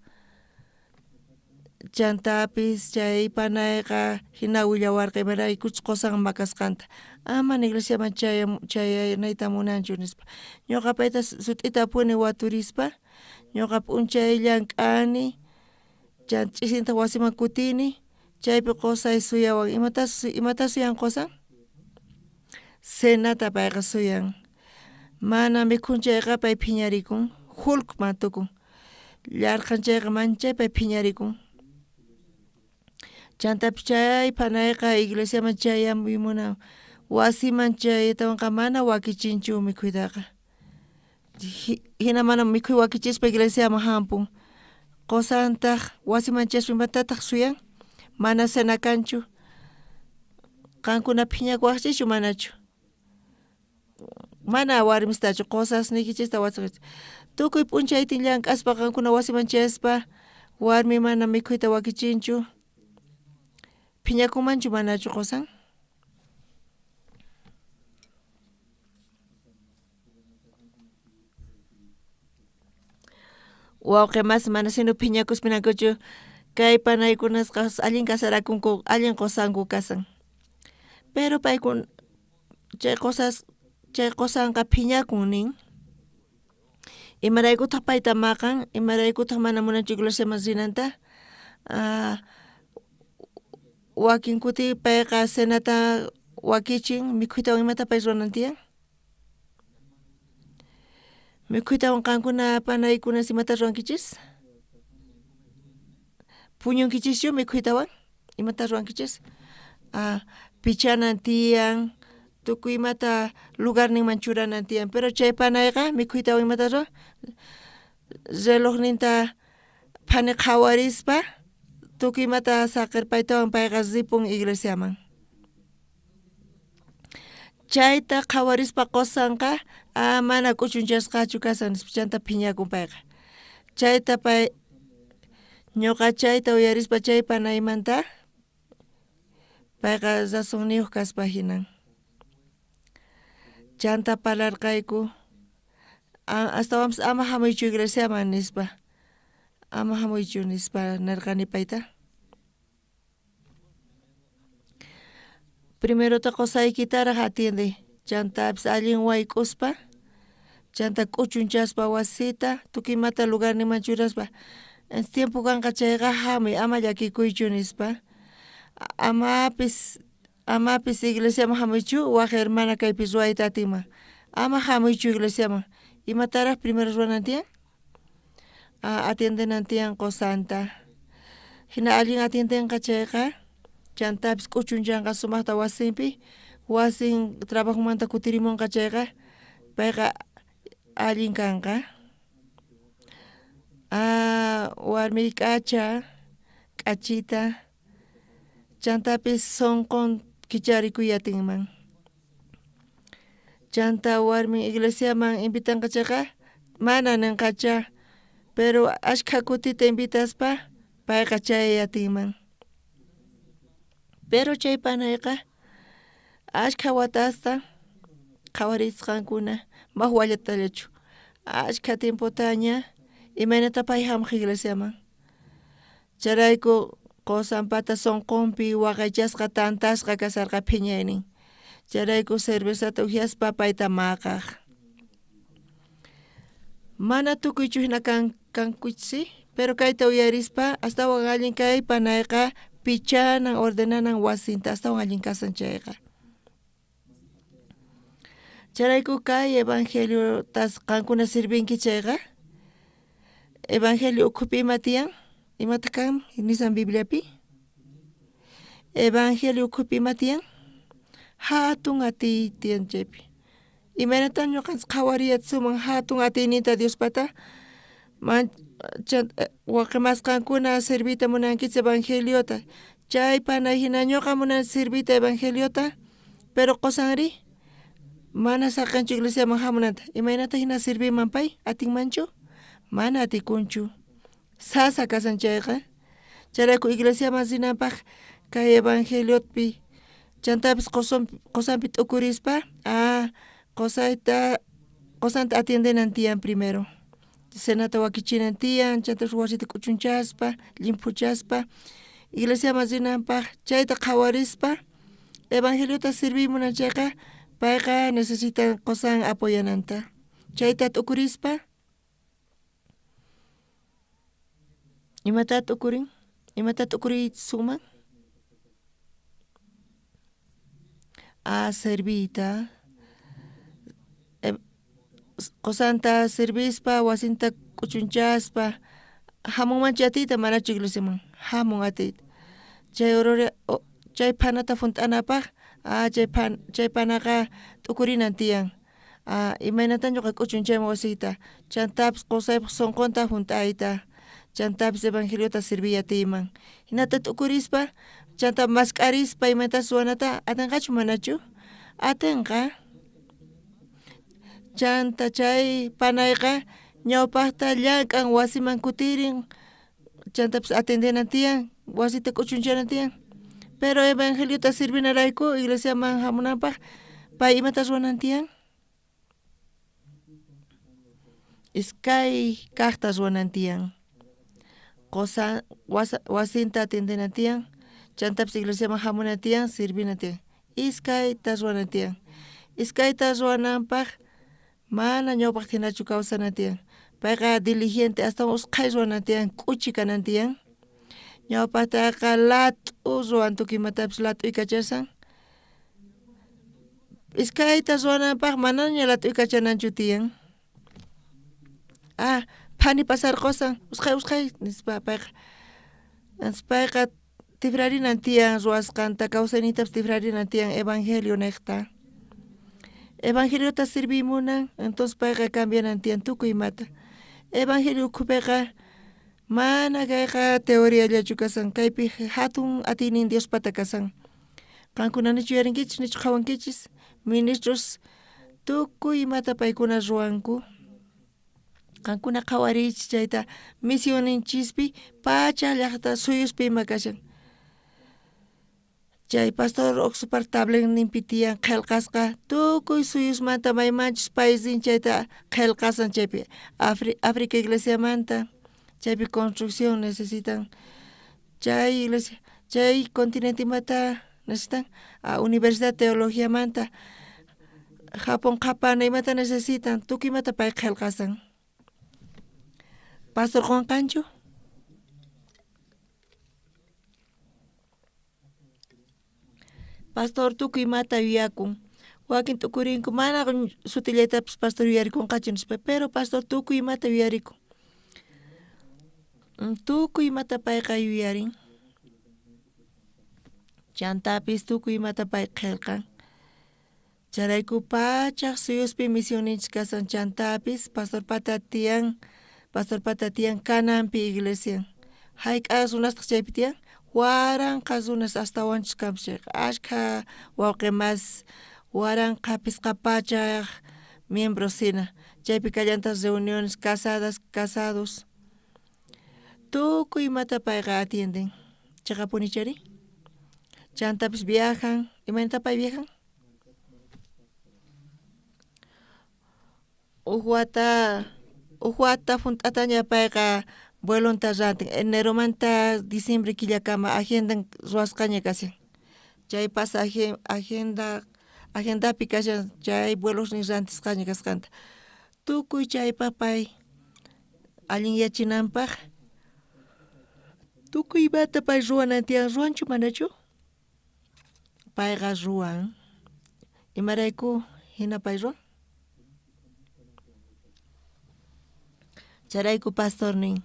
Chantapis chay panayqa jina willawarqa imaraykuchus qosan makasqanta. Aman iglesiaman chayanayta munanchu nispa. Ñoqa payta sut'itapuni waturispa ñoqa p'unchay llank'ani, chanta ch'isinta wasiman kutini, chaypi qosay suyawan. Imata suyan qosan? Cenata payqa suyan. Mana mikhun chayqa pay phiñarikun, Hulkman tukun. Llarqhan chayqa manchay pay phiñarikun. Chantapis chay panayqa iglesiaman chayamuy munan, wasiman chayaytawanqa mana wakichinchu mikhuytaqa. Jina mana mikhuy wakichispa iglesiaman jampun. Qosantaj wasiman chayaspa imatataj suyan? Mana cena kanchu. Qankuna phiñakuwajchischu manachu? Mana warmistachu, qosasniykichista wasikichis. Tukuy p'unchaytin llank'aspa qankuna wasiman chayaspa warmi mana mikhuyta wakichinchu. Phiñakunmanchu manachu qosan? Wawqe masi mana sino phiñakuspa ninankuchu kay panaykunasqa allin casarakunku allin qosanku kasan. Pero paykuna chay qosas chay qosanqa phiñakun nin. Imaraykutaj payta maqan? Imaraykutaj mana munanchu iglesiaman rinanta? Wakin kuti payqa cenata wakichin mikhuytawan imata pay ruwanan tiyan? Mikhuytawan qankuna panaykunas imata ruwankichis? Puñunkichischu mikhuytawan? Imata ruwankichis? Pichanan tiyan, tukuy imata lugarninman churanan tiyan, pero chay panayqa mikhuytawan imata ruwan? Relojninta phani qhawarispa tukuy imata saqerpaytawan payqa ripun iglesiaman. Chayta qhawarispa qosanqa mana k'uchunchasqachu kasan nispa chanta phiñakun payqa. Chayta pay ñoqa chayta uyarispa chay panaymanta payqa razonniyoj kaspa jinan. Chanta parlarqayku astawanpis ama jamuychu iglesiaman nispa, ama jamuychu nispa nerqani payta. Primerota qosaykitaraj atiendey, chantapis allin wayk'uspa, chanta k'uchunchaspa wasita, tukuy imata lugarninman churaspa, tiempo kanqa chayqa jamuy ama llakikuychu nispa, amapis amapis iglesiaman jamuychu waj hermana kaypi ruwayta atinman, ama jamuychu iglesiaman, imataraj primero ruwanan tiyan? Atiendenan tiyan qosanta. Jina allin atiendenqa chayqa, chantapis k'uchunchanqa sumajta wasinpi, wasin trabajomanta kutirimunqa chayqa, payqa allin kanqa. Warmiy k'acha, k'achita, chantapis sonqon kicharikuy atinman. Chanta warmin iglesiaman invitanqa chayqa mana nenqacha, pero ashkha kutita invitaspa payqa chay atinman. Pero chay panayqa ashkha watasta qhawarisqankuna maj wallatallachu ashkha tiempotaña imaynata pay jamuq iglesiaman. Chayrayku qosanpata sonqonpi waqaychasqa tantasqa kasarqa phiñaynin. Chayrayku cervezata ujyaspa payta maqaj. Mana tukuychu jina kankuchis, pero kayta uyarispa astawan allin kay panayqa pichanan ordenanan wasinta astawan allin kasan chayqa. Chayrayku kay evangeliotas qankuna sirvinki chayqa, evangelio ukhupi ima tiyan? Imataq kan nisan Bibliapi? Evangelio ukhupi ima tiyan? Hatun atiy tiyan chaypi. Imaynatan ñuqanchis qhawariyatsuman hatun atiyninta Diospata? Waqimasqankuna serviyta munankichis evangeliota. Chay panay hina ñuqa munani serviyta evangeliota, pero qosanri mana saqenchu iglesiaman hamunanta. Imaynata hina serviman pay? Atinmanchu? Mana atikunchu. Sasa kasan chayqa. Chayrayku iglesiaman rinanpaq kay evangeliopi chantapis qosanpi t'ukurispa qosanta atiendenan tiyan primero. Cenata wakichinan tiyan, chantapis wasita k'uchunchaspa, llimphuchaspa, iglesiaman rinanpaj chayta qhawarispa evangeliota sirviy munan chayqa payqa necesitan qosan apoyananta. Chayta t'ukurispa imata t'ukurin? Imata t'ukuriysuman? A serviyta. Qosanta servispa, wasinta k'uchunchaspa, hamunmanchu atiyta manachu iglesiaman? Hamun atiyta. Chay horario chay phanata junt'anapaj chay panaqa t'ukurinan tiyan. Imaynatan ñuqa k'uchunchayman wasiyta, chantapis qosaypaj sunqunta junt'ayta, chantapis evangeliota sirviy atiyman. Hinata t'ukurispa, chanta mask'arispa imatachus ruwanata atinqachu manachu? Atinqa. Chanta chay panayqa ñawpaqta llank'an wasiman kutirin, chantapis atendenan tiyan, wasita k'uchunchanan tiyan. Pero evangeliota sirvinarayku iglesiaman hamunanpaj pay imata ruwanan tiyan? Iskay kaqta ruwanan tiyan. Qosa wasinta atendenan tiyan, chantapis iglesiaman hamunan tiyan, sirvinan tiyan. Iskayta ruwanan tiyan. Iskayta ruwananpaj mana ñawpaqta hinachu kawsanan tiyan. Payqa diligente astawan usqhay ruwanan tiyan, k'uchi kanan tiyan. Ñawpaqtaqa lat'u ruwan tukuy imatapis lat'uykachashan. Iskayta ruwananpaj manaña lat'uykachananchu tiyan. Phani pasarqosan usqhay usqhay nispa payqa. Payqa tifrarinan tiyan ruwasqanta, kawsaynintapis tifrarinan tiyan evangelio niqta. Evangeliota sirviy munan, entonces payqa cambianan tiyan tukuy imata. Evangelio ukhupiqa mana kayqa teoriallachu kasan, kaypi hatun atiynin Diospata kasan. Qankuna nichu yuyarinkichis, nichu qhawankichis, ministros tukuy imata paykuna ruwanku. Qankuna qhawariychis chayta misionninchispi pacha llaqta suyuspi ima kashan. Chay pastor Oxupar tabletninpi tiyan qhelqasqa tukuy suyusmanta maymanchus pay rin chayta qhelqasan chaypi África iglesiamanta chaypi construcción necesitan. Chay iglesia chay continente imata necesitan universidad teologiamanta Japón qhapana imata necesitan tukuy imata pay qhelqasan. Pastor qonqanchu? Pastor tukuy imata yuyakun. Wakin t'ukurinku mana sutillaytapis pastor yuyarikunqachu nispa, pero pastor tukuy imata yuyarikun. Tukuy imata payqa yuyarin. Chantapis tukuy imata pay qhelqan. Chayrayku pachaj suyuspi misionninchis kasan chantapis pastor pata tiyan, pastor pata tiyan kananpi iglesia. Hayk'a runastaq chaypi tiyan? Waranqa runas astawanchus kanpis chayqa ashkha wawqi mas waranqa pisqa pachaj miembros hina. Chaypi kallantaq reuniones casadas, casados. Tukuy imata payqa atienden. Chaqapuni chari? Chantapis viajan. Imaynata pay viajan? Uj wata junt'ataña payqa vuelonta rantin eneromanta diciembre killakama agendan ruwasqaña kashan. Chay pasaje agendapi kashan chay vuelosnin rantisqaña kasqanta. Tukuy chaypaj pay allinyachinanpaj tukuy imata pay ruwanan tiyan, ruwanchu manachu? Payqa ruwan. Imarayku hina pay ruwan? Chayrayku pastor nin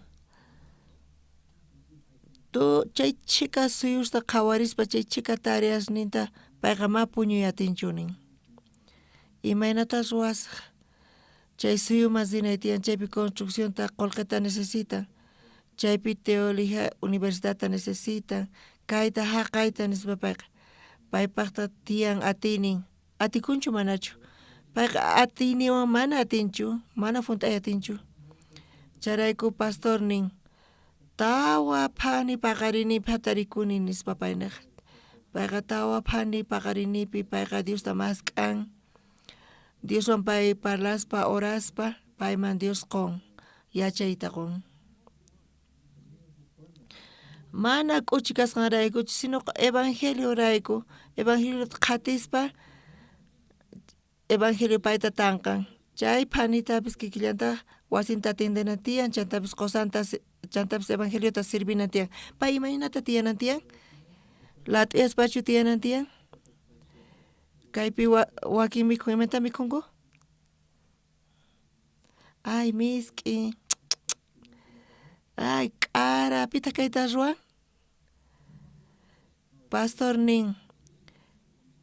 chay chhika suyusta qhawarispa chay chhika tareasninta payqa ma puñuy atinchu nin. Imaynata ruwasaj? Chay suyuman rinay tiyan, chaypi construccionta qullqita necesitan, chaypi teología universidadta necesitan, kayta haqayta nispa payqa. Paypaqta tiyan atiynin, atikunchu manachu? Payqa atiyninwan mana atinchu, mana junt'ay atinchu. Chayrayku pastor nin tawa phani paqarinipi hatarikuni nispa pay nej. Payqa tawa phani paqarinipi payqa Diosta mask'an. Dioswan pay parlaspa oraspa payman Dios qon yachayta qon. Mana k'uchi kasqanraykuchu, sinoqa evangeliorayku, evangeliota qhatispa evangelio payta tanqan. Chay phanitapis kikillantaj wasinta atendenan tiyan, chantapis qosanta chantapis evangeliota sirvinan tiyan. Pay imaynata tiyanan tiyan? Lat'iyaspachu tiyanan tiyan? Kaypi wakin mikhun, imata mikhunku? Ay misk'i, ay k'ara, pitaq kayta ruwan? Pastor nin,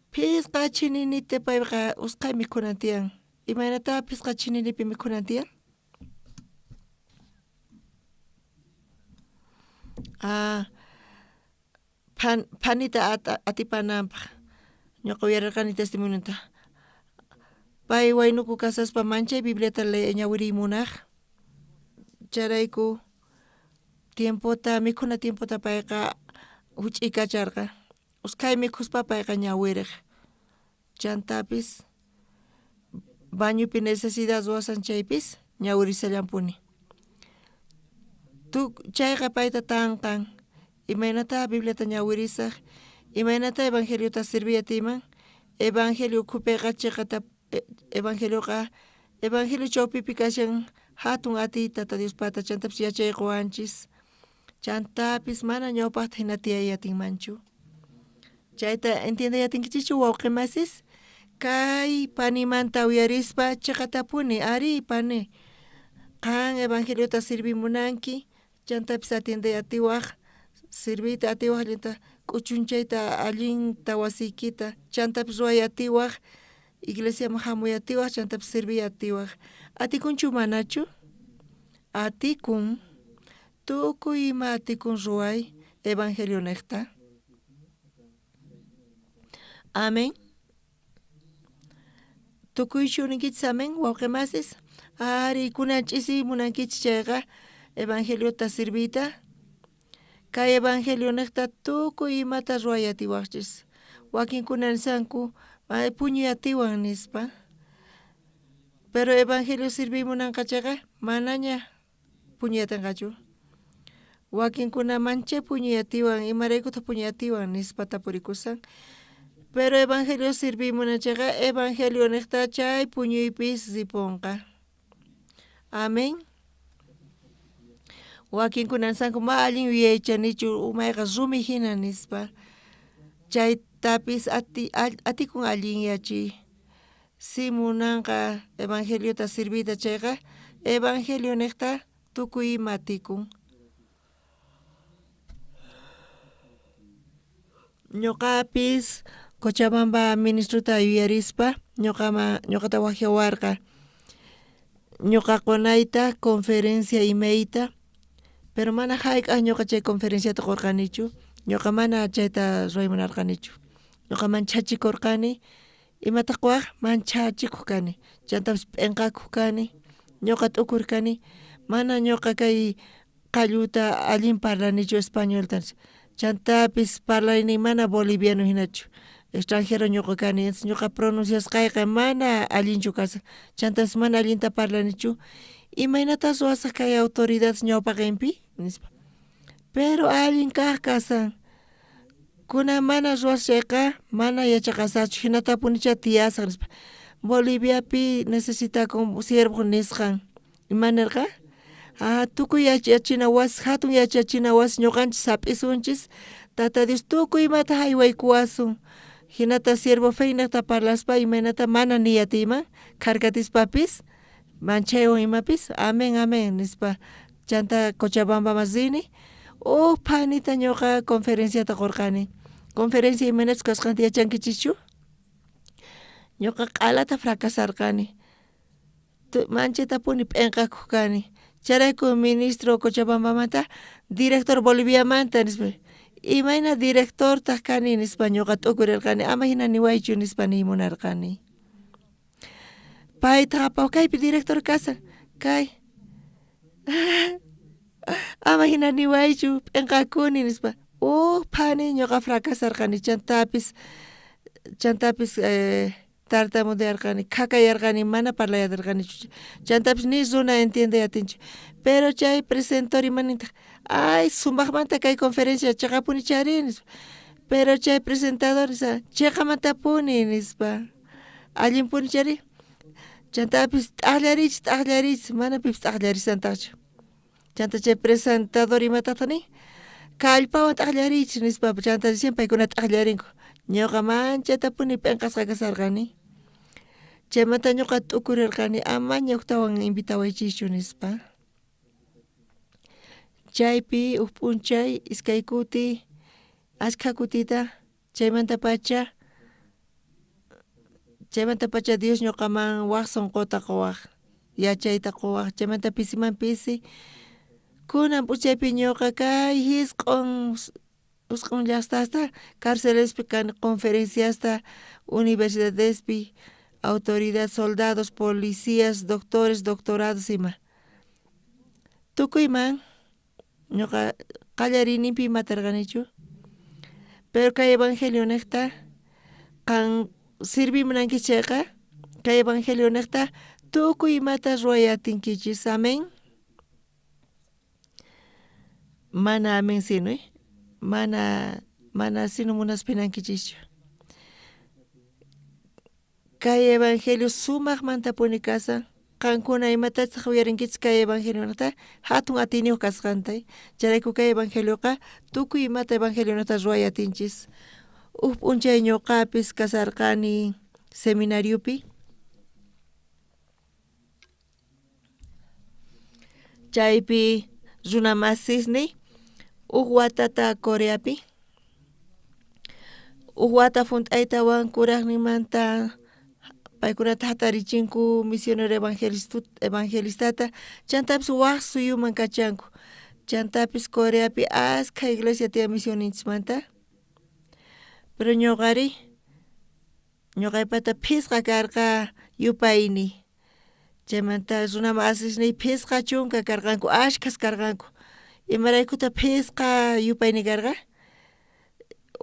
phisqa chininita payqa usqhay mikhunan tiyan. Imaynatá phisqa chininipi mikhunan tiyan? Ah, phanita atipananpaj. Ñuqa uyararqani testimonionta. Pay waynuku kasaspa manchay Bibliata ñawiriy munaj. Chayrayku tiempota mikhuna tiempota payqa huch'iykacharqa. Usqhay mikhuspa payqa ñawirej. Chantapis bañopi necesidad ruwasan chaypis ñawirisallanpuni. Chayqa payta tanqan. Imaynata Bibliata ñawirisaj, imaynata evangeliota sirviy atiyman, evangelio ukhupiqa chiqata evangelioqa evangelio chawpipi kashan hatun atiy Tata Diospata chantapis yachay qowanchis, chantapis mana ñawpajta hina tiyay atinmanchu. Chayta entiendey atinkichischu wawqi masis? Kay panimanta uyarispa chiqatapuni ari pani, qan evangeliota sirviy munanki, chantapis atiendey atiwaj, sirviyta atiwaj allinta k'uchunchayta allinta wasiykita, chantapis ruway atiwaj, iglesiaman hamuy atiwaj, chantapis sirviy atiwaj. Atikunchu manachu? Atikun. Tukuy ima atikun ruway evangelio nejta. Amén. Tukuychu ninkichis amén, wawqi masis? Ari, kunan ch'isi munankichis chayqa evangeliota sirviyta. Kay evangelio nejta tukuy imata ruway atiwajchis. Wakinkuna nisanku puñuy atiwan nispa. Pero evangelio sirviy munanqa chayqa manaña puñuy atinqachu. Wakinkuna manchay puñuy atiwan, imaraykutaq puñuy atiwan nispa tapurikusan. Pero evangelio sirviy munan chayqa evangelio nejta chay puñuypis ripunqa. Amén. Wakinkuna nisanku ma allin yuyaychanichu umayqa rumi hina nispa. Chaytapis atikun allinyachiy. Si munanqa evangeliota sirviyta chayqa evangelio nejta tukuy ima atikun. Ñuqapis Cochabamba ministrota yuyarispa ñuqata waqyawarqa. Ñuqa qunayta conferencia imayta, pero mana hayk'aq ñuqa chay conferenciata qurqanichu, ñuqa mana chayta ruway munarqanichu. Ñuqa manchachikurqani, imataq quwaq manchachikuq kani, chantapis p'inqakuq kani, ñuqa t'ukurkani, mana ñuqa kay qalluta allin parlanichu españolta, chantapis parlayniy mana boliviano hinachu, extranjero ñuqa kani, ñuqa pronunciasqayqa mana allinchu kasan, chantapis mana allinta parlanichu, imaynatas ruwasaq kay autoridades ñawpaqinpi nispa. Pero allin kaq kasan, kunan mana ruwasqayqa mana yachaqasachu, hinatapunicha tiyasaq nispa. Boliviapi necesitakun siervo nisqan, ima nirqa? Ah, tukuy yachachina wasi, hatun yachachina wasi ñuqanchis hap'isunchis, Tata Dios tukuy imata haywaykuwasun. Hinata siervo fe niqta parlaspa imaynata mana niy atiyman, kharkatispapis, manchaywan imapis, amén, amén nispa. Chanta Cochabambaman rini, uj phanita ñuqa conferenciata qurqani. Conferencia imaynachus kasqanta yachankichischu? Ñuqa q'alata fracasarqani. Manchatapuni p'inqakuq kani. Chayrayku ministro Cochabambamanta, director Boliviamanta nispa. Imayna directortaq kani nispa ñuqa t'ukurirqani, ama hina niwaychu nispa niy munarqani. Paytaq apaw kaypi director kasan, kay. Ama hina niwaychu, p'inqakuni nispa. Uj phani ñuqa fracasarqani, chantapis tartamudearqani, khakayarqani, mana parlay atirqanichu. Chantapis ni runa entiende atinchu. Pero chay presentor imanintaq ay sumaqmanta kay conferencia cheqapuni chari nispa. Pero chay presentador nispa cheqamantapuni nispa. Allinpuni chari. Chantapis t'aqllarichis t'aqllarichis mana pipis t'aqllarisantaqchu. Chanta chay presentador imatataq nin kallpawan t'aqllarichis nispa chanta recién paykuna t'aqllarinku. Ñuqa manchatapuni p'inqasqa kasarqani. Chaymanta ñuqa t'ukurirqani amaña uktawan invitawaychischu nispa. Chaypi uj p'unchay iskay kuti ashkha kutita chaymantapacha Dios ñuqaman waj sunquta quwaj yachayta quwaj chaymanta pisiman pisi kunan p'unchaypi ñuqa kay jisq'on llaqtasta carcelespi kani conferenciasta universidadespi autoridad soldados policías doctores doctorados ima tukuyman ñuqa qallariyninpi imatarqanichu pero kay evangelio niqta qan sirvimunanki chayqa kay evangelio niqta tukuy imata ruway atinkichis amén. Mana amén sino mana sino munaspinankichischu. Kay evangelio sumaqmantapuni kasan qankuna imatataq uyarinkichis kay evangelionata hatun atiyniyuq kasqanta chayrayku kay evangelioqa tukuy imata evangelionata ruway atinchis. Uj p'unchay ñuqapis kasarqani seminariopi chaypi runa masisniy uj watata Coreapi uj wata junt'aytawan kuraqninmanta paykunata hatarichinku misionero evangelistata chantapis waj suyuman kachanku chantapis Coreapi askha iglesia tiyan misionninchismanta pero ñuqari ñuqaypata phisqa karqa yupayniy chaymanta runa masisniy phisqa chunka karqanku ashkhas karqanku imaraykuta phisqa yupayniy karqa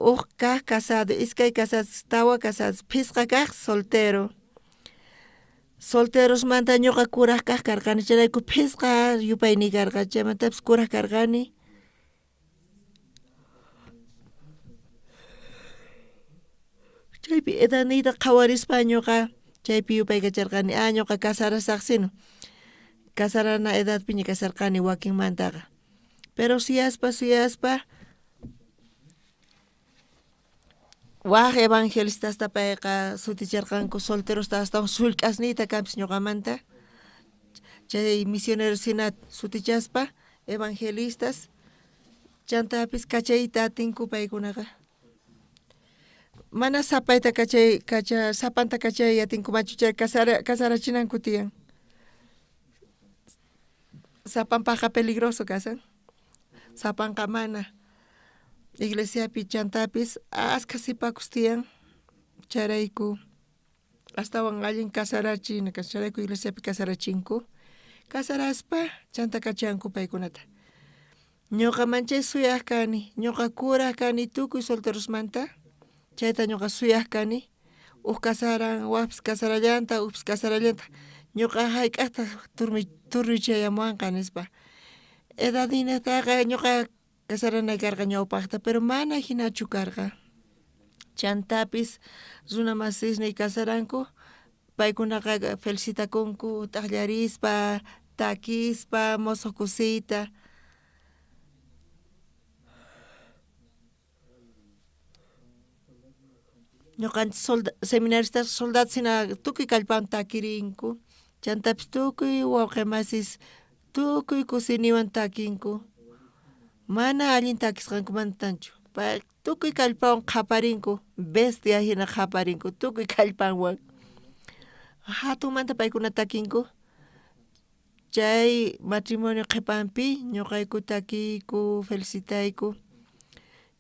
uj kaq casado iskay casados tawa casados phisqa kaq soltero solterosmanta ñuqa kuraq kaq karqani chayrayku phisqa yupayniy karqa chaymantapis kuraq karqani chaypi edadniyta qhawarispa ñuqa chaypi yupaykacharqani ah ñuqa casarasaqsino casarana edadpiña kasarqani wakinmantaqa pero suyaspa suyaspa waj evangelistasta payqa suticharqanku solterosta astawan sullk'asniyta kanpis ñuqamanta chay misioneros hina sutichaspa evangelistas chantapis kachayta atinku paykunaqa mana sapayta sapanta kachay atinkumanchu chay casarachinanku tiyan sapanpaqqa peligroso kasan sapanqa mana iglesiapi chantapis askha sipakus tiyan chayrayku astawan allin casarachina chayrayku iglesiapi casarachinku casaraspa chanta kachanku paykunata ñuqa manchay suyaq kani ñuqa kuraq kani tukuy solterosmanta chayta ñuqa suyaq kani uj casaran wajpis casarallantaq ujpis casarallantaq ñuqa hayk'aqtaq turnuy chayamuwanqa nispa edadninataqa ñuqa casaranay karqa ñawpaqta pero mana hinachu karqa chantapis runa masisniy casaranku paykunaqa felicitakunku t'aqllarispa takispa mosoq kusiyta ñuqanchis seminaristas soldados hina tukuy kallpawan takirinku chantapis tukuy wawqi masis tukuy kusiyniwan takinku mana allin takisqankumantachu tukuy kallpawan qhaparinku bestia hina qhaparinku tukuy kallpanwan hatunmanta paykuna takinku chay matrimonio qhipanpi ñuqayku takiyku felicitayku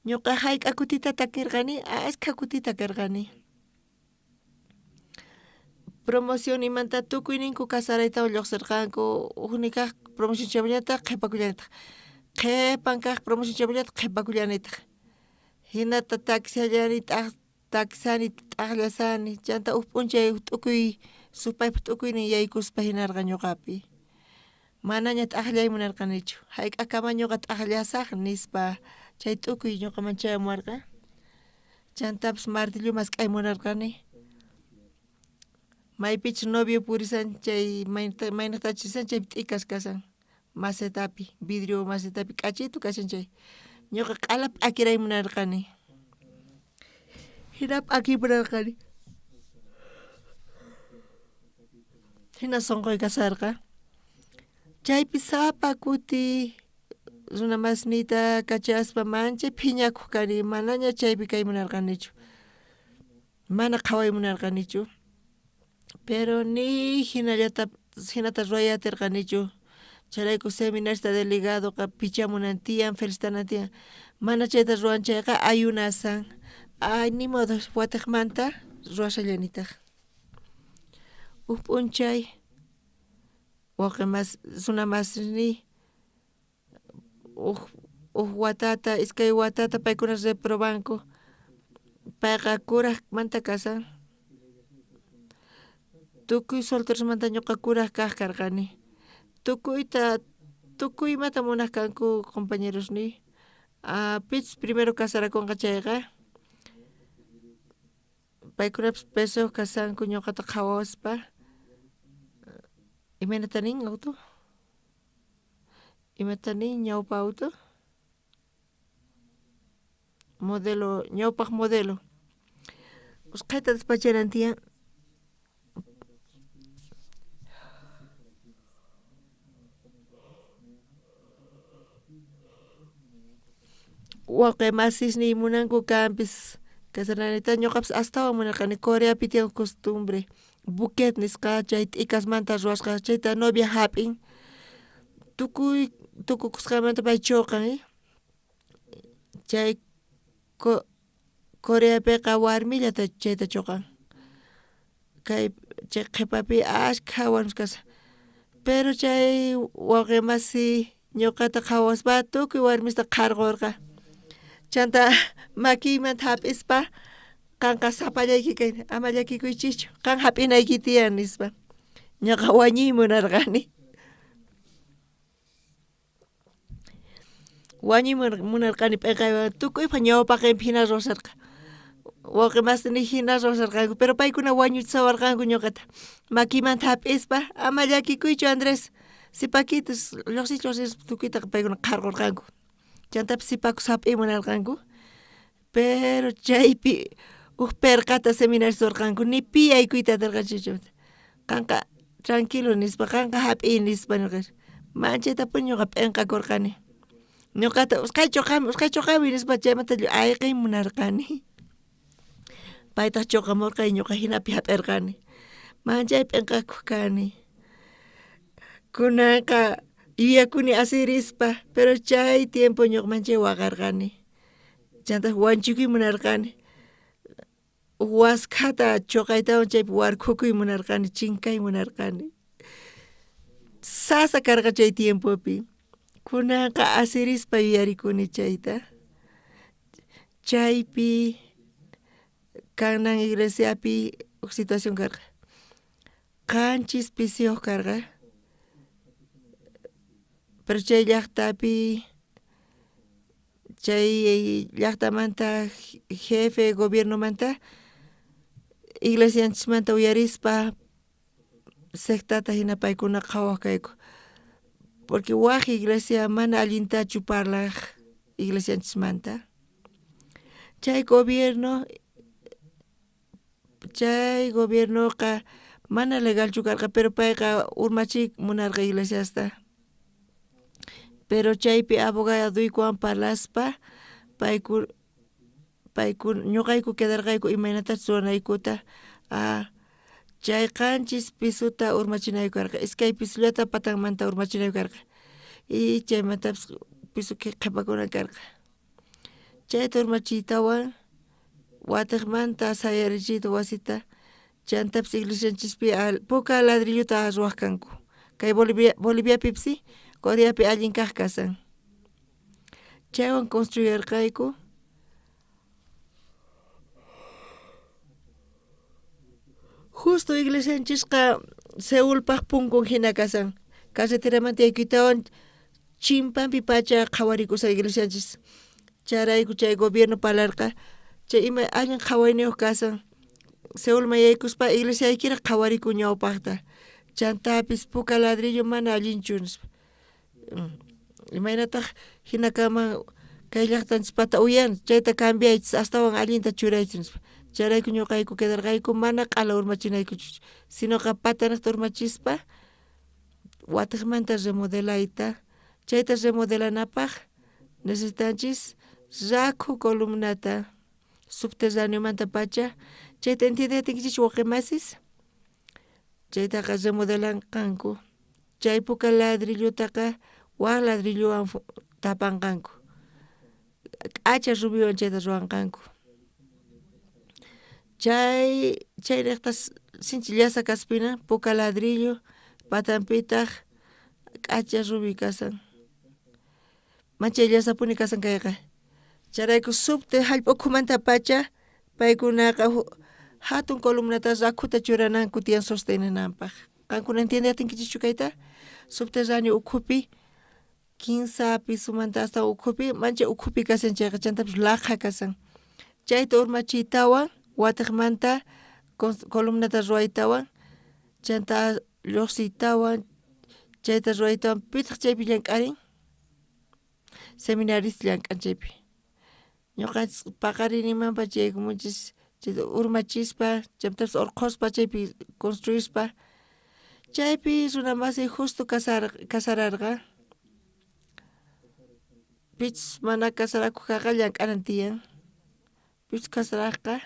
ñuqa hayk'a kutita takirqani askha kutita karqani promocionimanta tukuyninku casaraytawan lluqsirqanku ujnin kaq promoción chaymanllataq qhipakullanitaq qhipan kaq promoción chaymanllataq qhipakullanitaq hinata takishallani takisani t'aqllasani chanta uj p'unchay t'ukuy supaypaq t'ukuynin yaykuspa hinarqa ñuqapi Manaña t'ajllay munarqanichu. Hayk'akama ñuqa t'ajllasaq nispa chay t'ukuy ñuqaman chayamuwarqa. Chantapis martillo mask'ay munarqani. Maypichus novio purisan chay maynejtachus rishan chaypi t'ikas kashan macetapi, vidrio macetapi k'achitu kashan chay. Ñuqa q'ala p'akiray munarqani. Hina p'akiy munarqani. Hina sunquy kasharqa. Chaypi sapa kuti runa masniyta kachaspa manchay phiñakuq kani, manaña chaypi kay munarqanichu. Mana qhaway munarqanichu. Pero ni hinallata hinata ruway atirqanichu. Chayrayku seminarista delegadoqa pichamunan tiyan, felicitanan tiyan. Mana chayta ruwan chayqa ayunasan. Ay ni modo watiqmanta ruwashallanitaq. Huk p'unchay wawqi mas runa masisniy huk watata iskay watata paykuna reprobanku. Payqa kuraqmanta kashan. Tukuy solterosmanta ñuqa kuraq kaq karqani. Tukuyta tukuy imata munaq kanku compañerosniy. Pichus primero casarakunqa chayqa paykunapis pesoyuq kashanku ñuqata qhawaspa. Imaynata nin auto? Imata nin ñawpa auto? Modelo, ñawpaq modelo. Usqhayta despachanan tiyan. Wawqi masisniy munanku kanpis casaranayta, ñuqapis astawan munarqani. Coreapi tiyan costumbre buquet nisqa chay t'ikasmanta ruwasqa chayta novia hap'in. Tukuy tukukusqanmanta pay chuqan. Chay Coreapiqa warmillata chayta chuqan. Kay chay qhipapi ashkha warmis kashan. Pero chay wawqi masi ñuqata qhawaspa tukuy warmista qharqurqa. Chanta makiymanta hap'ispa qanqa sapallayki kay ama llakikuychischu qan hap'inayki tiyan nispa. Ñuqa wañuy munarqani. Wañuy munarqani p'inqaywan tukuypaq ñawpaqinpi hina ruwasharqa. Wawqi masini hina ruwasharqanku pero paykuna wañuchisawarqanku ñuqata. Makiymanta hap'ispa ama llakikuychu Andrés sipakitus lluqsiy lluqsiy tukuytaqa paykuna qharqurqanku. Chantapis sipakus hap'iy munarqanku. Pero chaypi huk perqata seminarista ruwarqanku ni pi yaykuyta atirqachu. Qanqa tranquilo nispa qanqa hap'iy nispa nirqa. Manchaytapuni ñuqa p'inqakurqani. Ñuqata usqhay chuqamuy usqhay chuqamuy nispa chaymanta ayqiy munarqani. Paytaq chuqamurqa ñuqa hinapi hap'irqani. Manchay p'inqakuq kani. Kunanqa yuyakuni asirispa, pero chay tiempo ñuqa manchay waqarqani. Chantaq wanchikuy munarqani. Waskhata chuqaytawan chaypi warkhukuy munarqani, chinkay munarqani. Sasa karqa chay tiempopi. Kunanqa asirispa yuyarikuni chayta. Chaypi kanan iglesiapi huk situación karqa. Qanchis pisiyuq karqa. Pero chay llaqtapi chay llaqtamanta jefe gobiernomanta iglesianchismanta uyarispa sectata hina paykuna qhawaq kayku. Porque waj iglesia mana allintachu parlaq iglesianchismanta. Chay gobierno chay gobiernoqa mana legalchu karqa pero payqa urmachiy munarqa iglesiasta. Pero chaypi abogaduykuwan parlaspa payku ñuqayku quedarqayku imaynatachus ruwanaykuta. Chay qanchis pisota urmachinayku karqa, iskay pisollata patanmanta urmachinayku karqa. Y chaymantapis piso qhipakuna karqa. Chayta urmachiytawan watiqmanta sayarichiyta wasita chantapis iglesianchispi puka ladrillota ruwaq kanku. Kay Boliviapipis Coreapi allin kaq kashan. Chaywan construyarqayku. Justo iglesianchisqa Seulpaq punkun hina kashan. Carreteramanta yaykuytawan chimpanpi pacha qhawarikusqa iglesianchis. Chayrayku chay gobierno parlarqa chay ima allin qhawayniyuq kasan Seulman yaykuspa iglesiaykiraq qhawarikun ñawpaqta. Chantapis puka ladrillo mana allinchu nispa. Imaynataq hina kanman kay llaqtanchispata uyan chayta cambiaychis astawan allinta churaychis nispa. Chayrayku ñuqayku quedarqayku mana q'ala urmachinaykuchu sinoqa patanaqta urmachispa watiqmanta remodelayta. Chayta remodelanapaq necesitanchis rakhu columnata subterraneomanta pacha. Chayta entiendetinkichis wawqi masis? Chaytaqa remodelanqanku. Chay puka ladrillutaqa wak ladrilluwan tapanqanku. K'acha rumiwan chayta ruwanqanku. Chay chaynejta sinchi llasa kaspina puka ladrillo patanpitaq k'acha rumi kasan. Manchay llasapuni kasan kayqa. Chayrayku subte jallp'a ukhumanta pacha paykunaqa hatun columnata rakhuta churananku tiyan sostenenanpaq. Qankuna entiendeatinkichischu kayta? Subterráneo ukhupi kinsa pisomanta hasta ukhupi manchay ukhupi kasan chayqa chantapis laqha kasan. Chayta urmachiytawan watiqmanta columnata ruwaytawan chanta lluqsiytawan chayta ruwaytawan pitaq chaypi llank'arin? Seminarista llank'an chaypi. Ñuqanchis paqarinninmanpacha yaykumunchis chayta urmachispa chantapis urqhuspa chaypi construispa chaypi runa masiy justo casararqa. Pichus mana casarakuq kaqqa llank'anan tiyan. Pichus casaraqqa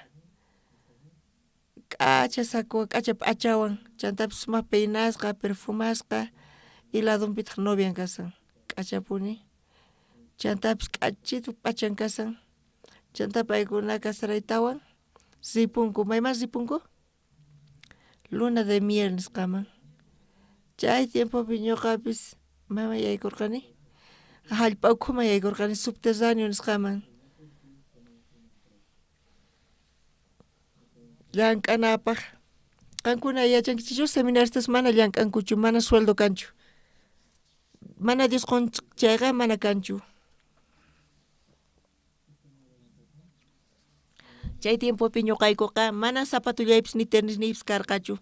k'acha sacowan k'acha p'achawan chantapis sumaq peinasqa perfumasqa y ladonpitaq novian kasan k'achapuni. Chantapis k'achitu p'achan kasan. Chanta paykuna casaraytawan ripunku. Mayman ripunku? Luna de miel nisqaman. Chay tiempopi ñuqapis mayman yaykurqani? Jallp'a ukhuman yaykurqani subterráneo nisqaman. Llank'anapaq. Qankuna yachankichischu seminaristas mana llank'ankuchu, mana sueldo kanchu. Mana Dios qun chayqa mana kanchu. Chay tiempopi ñuqaykuqa mana zapatullaypis ni tenisniypis karqachu.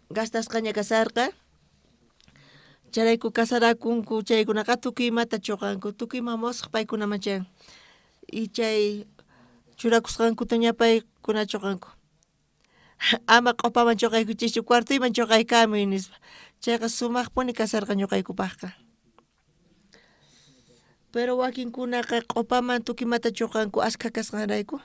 Gastasqaña kasarqa. Chayrayku casarakunku chaykunaqa tukuy imata chuqanku, tukuy ima musuq paykunaman chayan. Y chay churakusqankuta ña paykuna chuqanku. Ama q'upaman chuqaykuchischu, cuartoyman chuqaykamuy nispa. Chayqa sumaqpuni kasarqa ñuqaykupaqqa. Pero wakinkunaqa q'upaman tukuy imata chuqanku ashkha kasqanrayku.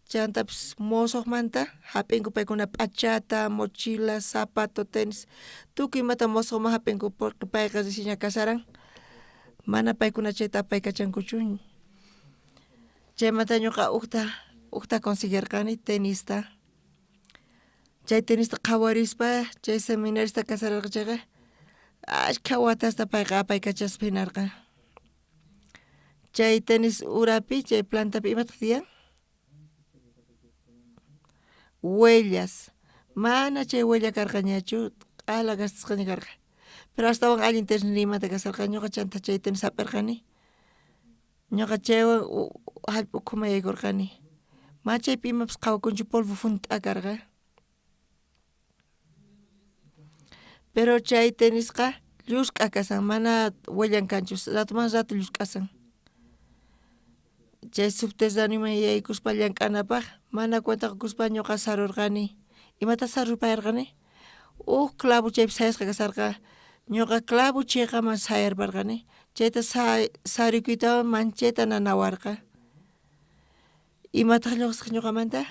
Chantapis musuqmanta hap'inku paykuna p'achata, mochila, zapato, tenis, tukuy imata musuqman hap'inku porque payqa recién ña casaran. Mana paykuna chayta apaykachankuchu. Chaymanta ñuqa ukta conseguirqani tenista. Chay tenista qhawarispa chay seminarista casararqa chayqa ashkha watasta payqa apaykachaspa hinarqa. Chay tenis urapi chay plantapi imataq tiyan? Huellas. Mana chay huella karqañachu, q'ala gastasqaña karqa. Pero astawan allin tenisniymanta kasarqa ñuqa chanta chay tenis hap'irqani. Ñuqa chaywan jallp'a ukhuman yaykurqani. Mana chaypi imapis qhawakunchu polvo junt'a karqa. Pero chay tenisqa llusk'a kasan, mana huellan kanchu, ratuman rato llusk'asan. Chay subterráneoman yaykuspa llank'anapaq mana cuenta qukuspa ñuqa sarurqani. Imata sarurpayarqani? Uj clavo chaypi sayasqa kasarqa. Ñuqa clavo chiqaman sayarparqani. Chayta sarikuytawan manchayta nanawarqa. Imataq lluqsaq ñuqamanta?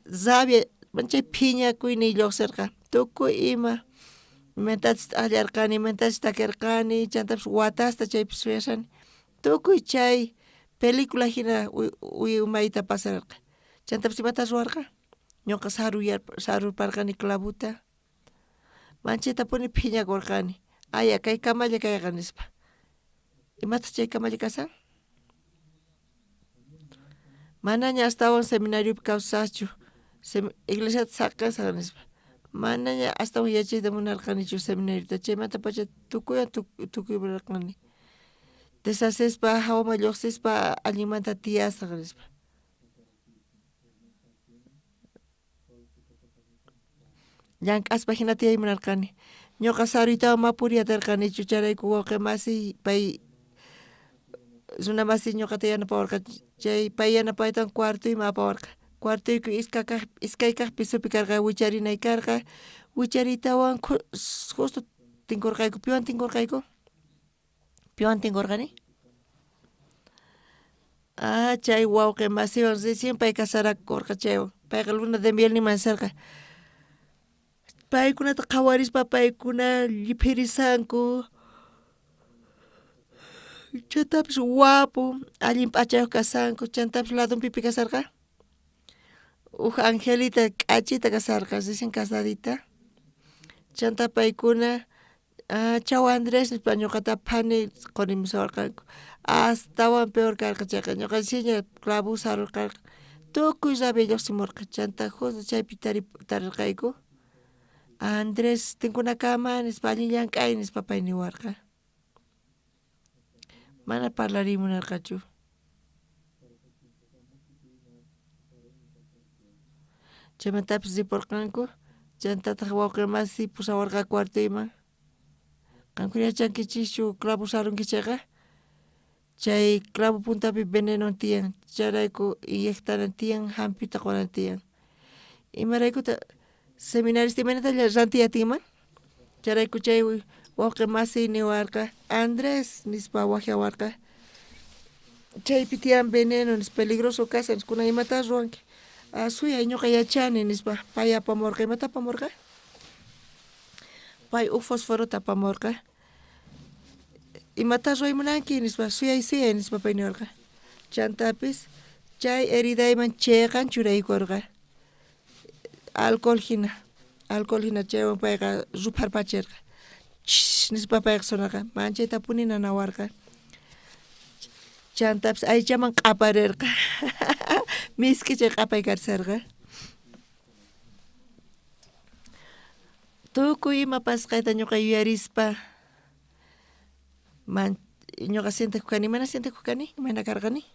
Rabia manchay phiñakuyniy lluqsirqa. Tukuy ima imatachus t'aqllarqani, imatachus takirqani, chantapis watasta chaypi suyashani. Tukuy chay película hina umayta pasarqa. Chantapis imata ruwarqa? Ñuqa sarurparqani clavuta. Manchaytapuni phiñakurqani. Aya kay kamalla kayqa nispa. Imataq chay kamalla kasan? Manaña astawan seminariopi kawsasajchu, iglesiata saqesaj nispa. Manaña astawan yachayta munarqanichu seminariota, chaymantapacha tukuywan tukuyparqani. Deshacispa jawaman lluqsispa allinmanta tiyasaj nispa. Llank'aspa jina tiyay munarqani. Ñuqa saruytawan ma puriy aterqanichu, chayrayku wawqi masiy pay runa masiy ñuqata yanapawarqa, chay pay yanapaytawan cuartoyman apawarqa. Cuartoyku iskay kaj pisopi karqa, wicharinay karqa, wichariytawan justo tinkurqayku. Piwan tinkurqayku? Piwan tinkurqani? Ah, chay wawqi masiwan recién pay casarakurqa chaywan. Payqa luna de mielninman risarqa. Paykunata qhawarispa paykuna lliphirisanku. Chantapis wapu, allin p'achayuq kashanku, chantapis ladonpi pi kasharqa? Uj angelita k'achita kasharqa, recién casadita. Chanta paykuna chau Andrés nispa ñuqata phani qunimusawarqanku. Astawan peor karqa chayqa, ñuqa recién clavo sarurqarqa, tukuy rabia lluqsimurqa, chanta justo chaypi tarirqayku Andrés tinkunakama nispa allin llank'ay nispa pay niwarqa. Mana parlariy munarqachu. Chaymantapis riporqanku, chantataq wawqi masi pusawarqa cuartoyman. Qankuna yachankichischu clavo sarunki chayqa, chay clavo puntapi veneno tiyan, chayrayku inyectanan tiyan, hampita qunan tiyan. Imaraykutaq seminarista imaynata rantiy atinman? Chayrayku chay wawqi masiy niwarqa, Andrés nispa waqyawarqa, chaypi tiyan veneno nispa, peligroso kashan, kunan imata ruwanki? Suyay ñuqa yachani nispa, pay apamurqa. Imata apamurqa? Pay uj fosforota apamurqa. Imata ruway munanki nispa, suyay suyay nispa pay niwarqa. Chantapis chay heridayman cheqan churaykurqa, alcohol hina, alcohol hina chaywan payqa rupharpachirqa. Chis nispa payqa sonarqa, manchaytapuni nanawarqa. Chantapis aychaman q'aparirqa. Misk'i chay q'apay karsarqa. Tukuy ima pasqayta ñuqa yuyarispa man ñuqa sientekuq kani, mana sientekuq kani, imayna karqani?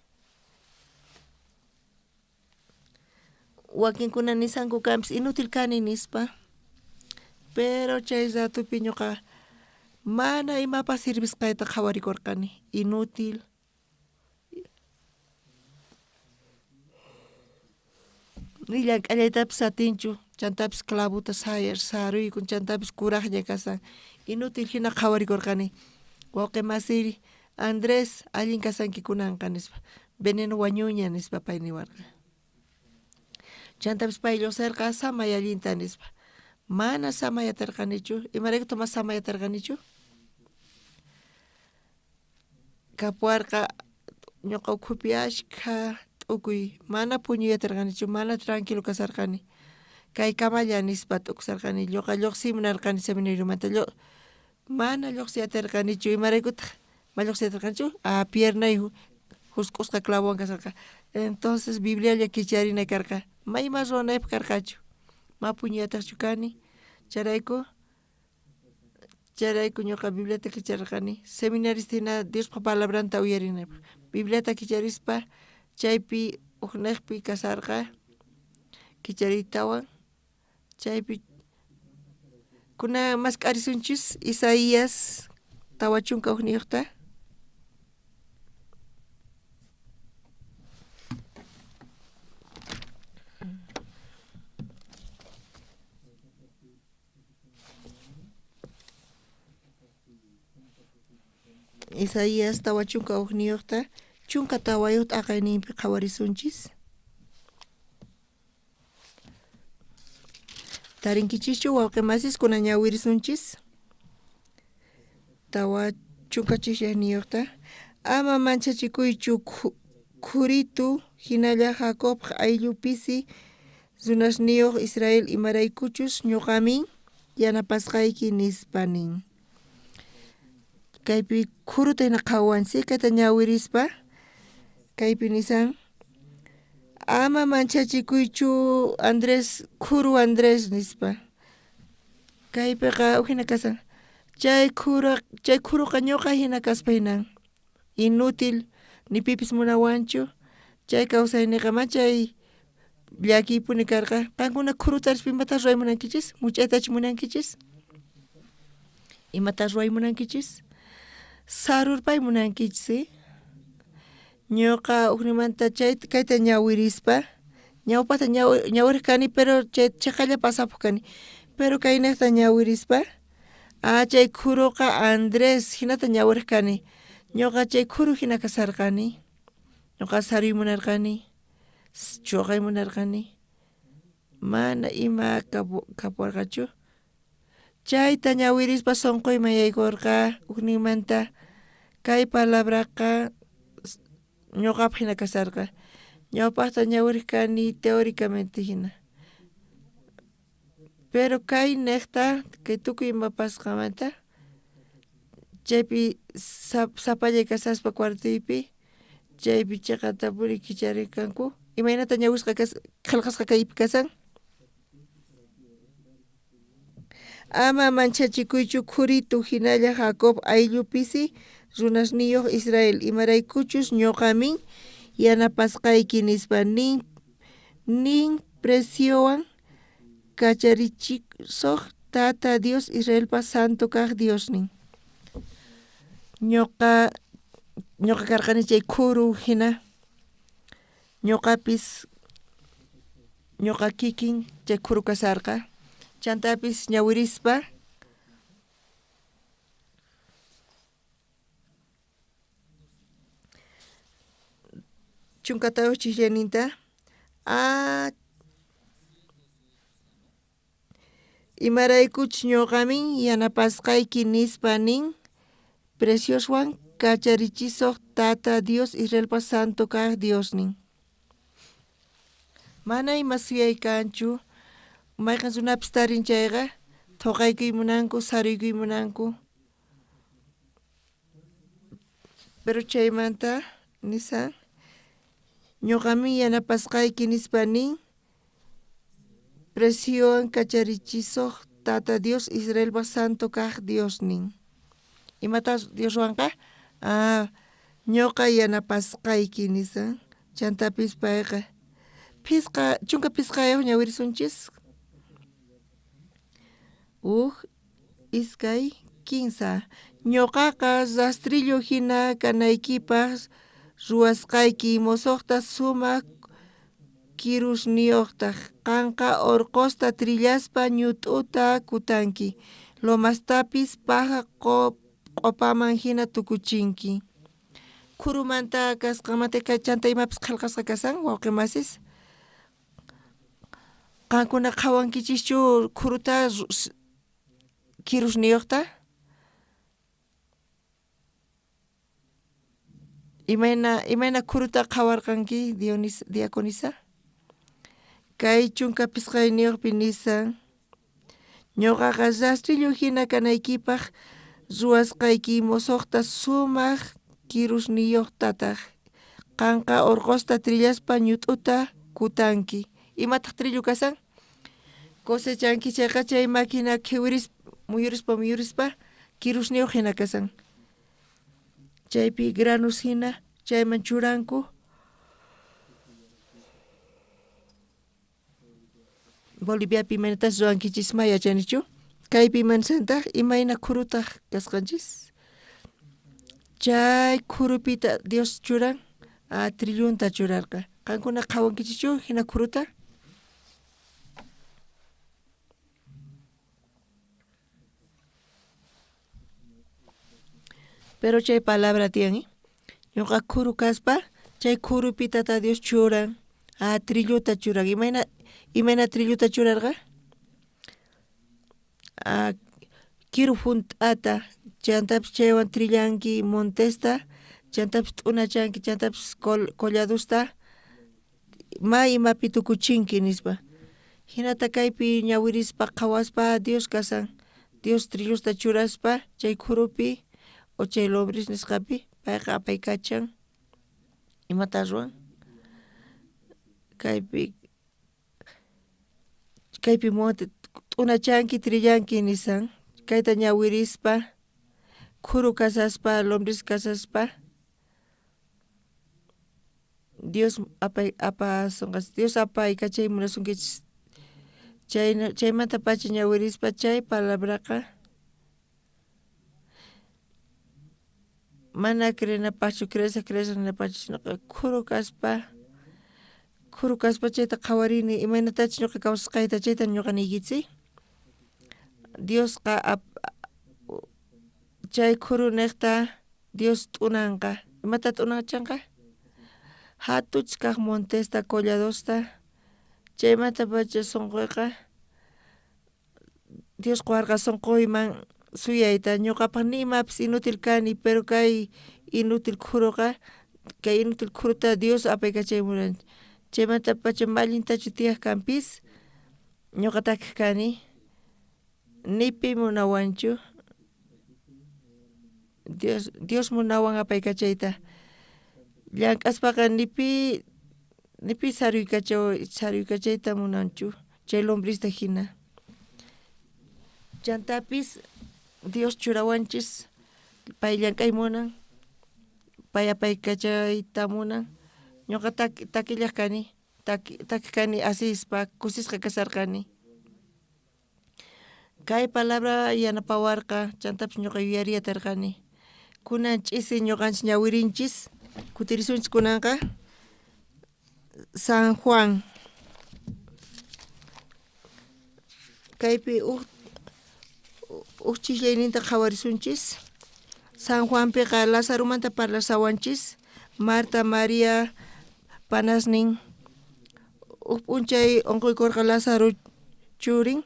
Wakinkuna nisanku kanpis inútil kani nispa, pero chay ratopi ñuqa mana imapas sirvisqayta qhawarikurqani, inútil. Ni llank'allaytapis atinchu, chantapis clavota saruykun, chantapis kuraqlla kashan, inútil hina qhawarikurqani. Wawqi masiy Andrés, allin kashanki kunanqa nispa, veneno wañuña nispa pay niwarqa. Chantapis pay lluqsirqa samay allinta nispa. Mana samay atirqanichu. Imaraykutaq mana samay atirqanichu? Kapuwarqa ñuqa ukhupi ashkha t'ukuy, mana puñuy atirqanichu, mana tranquilo kasharqani. Kay kamalla nispa t'ukusharqani, ñuqa lluqsiy munarqani seminariomanta, mana lluqsiy atirqanichu. Imaraykutaq ma lluqsiy atirqanichu? Ah, piernay jusk'usqa clavowan kasharqa. Entonces Biblialla kicharinay karqa, ma ima ruwanaypaq karqachu, ma puñuyataqchu kani. Chayrayku ñuqa Bibliata kicharqani, seminarista hina Diospa palabranta uyarinaypaq. Bibliata kicharispa chaypi ujniqpi kasharqa, kichariytawan chaypi kuna mask'arisunchis Isaías 41ta. Isaías 41ta 14 t'aqayninpi qhawarisunchis. Tarinkichischu wawqi masis kuna ñawirisunchis? 42ta. Ama manchachikuychu khuritu hinalla Jacob ayllu pisi runasniyuq Israel, imaraykuchus ñuqamin yanapasqayki nispa nin. Kaypi khuruta hina qhawanchik, kayta ñawirispa kaypi nisan Ama manchachikuychu Andrés, khuru Andrés nispa. Kaypiqa ujina kasan. Chay khuruqa ñuqa hina kaspa hinan. Inútil, ni pipis munawanchu. Chay kawsayniqa machay llakiypuni karqa. Qankuna khuruta rispa imata ruway munankichis? Much'aytachu munankichis? Imata ruway munankichis? Sarurpay munankichis, Ñuqa ujnimanta chay kayta ñawirispa, ñawpata ñawiriq kani, pero chay chhiqalla pasapuq kani, pero kaynejta ñawirispa, ah chay khuruqa Andrés hinata ñawiriq kani, ñuqa chay khuru hina kasarqani, ñuqa saruy munarqani, chuqay munarqani, mana ima kapuwarqachu. Chayta ñawirispa sunquyman yaykurqa ujninmanta kay palabraqa ñuqapaq hina kasarqa. Ñawpaqta ñawiriq kani teóricamente hina. Pero kay neqta kay tukuy ima pasqanmanta chaypi sapallay kasaspa cuartoypi chaypi chiqatapuni kicharirqanku. Imaynata ñawisqa qillqasqa kaypi kasan? Ama manchachikuychu khuritu hinalla Jacob ayllupisi runasniyuq Israel imaraykuchus ñuqamin yanapasqayki nispa nin preciowan kacharichisuq Tata Dios Israelpa santo kaq Diosnin. Ñuqa karqani chay khuru hina ñuqapis ñuqa kikin chay khuru kasarqa. Chantapis ñawirispa chunkatayuq chikllaninta imaraykuchus ñuqamin yanapasqayki nispa nin precioswan kacharichisuq Tata Dios Israelpa santo kaq Diosnin. Mana ima suyay kanchu mayqin runapis tarin chayqa thuqaykuy munanku saruykuy munanku. Pero chaymanta nisan ñuqamin yanapasqayki nispa nin preciowan kacharichisuq Tata Dios Israelpa santo kaq Diosnin. Imata Dios ruwanqa? Ñuqa yanapasqayki nisan. Chantapis payqa chunka pisqayuq ñawirisunchis. Uj, iskay, kinsa. Ñuqaqa rastrillo hina kanaykipaq ruwasqayki musuqta sumaq kirusniyuqtaq. Qanqa urqusta trillaspa ñut'uta kutanki, lomastapis paja q'upaman hina tukuchinki. Khurumanta kasqanmanta chanta imapis qillqasqa kasan wawqi masis. Qankuna qhawankichischu khuruta kirusniyuqta? Imayna khuruta qhawarqanki diaconisa? Kay chunka pisqayniyuqpi nisan ñuqaqa rastrillo hina kanaykipaq ruwasqayki musuqta sumaq kirusniyuqtataq. Qanqa urqusta trillaspa ñut'uta kutanki. Imataq trillo kasan? Cosechanki chayqa chay máquina khiwirispa muyurispa muyurispa kirusniyuq hina kasan. Chaypi granos hina chayman churanku. Boliviapi imaynatas ruwankichis ma yachanichu. Kaypi imansantaq imayna khurutaq kasqanchis. Chay khurupita Dios churan trillunta churarqa. Qankuna qhawankichischu hina khuruta? Pero chay palabra tiyan, ñuqa khuru kaspa chay khurupi Tata Dios churan trilluta churan. Imayna trilluta churarqa? Kiru hunt'ata chantapis chaywan trillanki montesta, chantapis t'unachanki, chantapis colladusta ma imapi tukuchinki nispa. Hinata kaypi ñawirispa qhawaspa Dios kasan. Dios trillusta churaspa chay khurupi o chay lombriz nisqapi payqa apaykachan. Imata ruwan? Kaypi kaypi monte t'unachanki trillanki nisan kayta ñawirispa khuru kasaspa lombriz kasaspa Dios apay apasonqachis Dios apaykachay munasunkichis chay chaymantapacha ñawirispa chay palabraqa mana creenapaqchu creesaq creesaq ninapaqchu sinoqa khuru kaspa chayta qhawarini imaynatachus ñuqa kawsasqayta chayta ñuqa niykichik Diosqa chay khuruniqta Dios t'unanqa imata t'unachanqa jatuchkaq montesta colladosta chaymantapacha sunquyqa Dios quwarqa sunquyman suyayta ñuqapaq ni imapis inútil kani pero kay inútil khuruqa kay inútil khuruta Dios apaykachaymuran chaymantapacha ma allintachu tiyaq kanpis ñuqa takiq kani ni pi munawanchu Dios Dios munawan apaykachayta llank'aspaqa ni pi ni pi saruykachayta munanchu chay lombrista jina chantapis Dios churawanchis pay llank'ay munan pay apaykachayta munan ñuqa takillaq kani takiq kani asispa kusisqa kasarqani kay palabra yanapawarqa chantapis ñuqa yuyariy atarqani kunan ch'isi ñuqanchis ñawirinchis kutirisunchis kunanqa San Juan kaypi uj uj chislayninta qhawarisunchis San Juanpiqa Lazaromanta parlasawanchis Marta Maria panasnin uj p'unchay unquykurqa Lazaro churin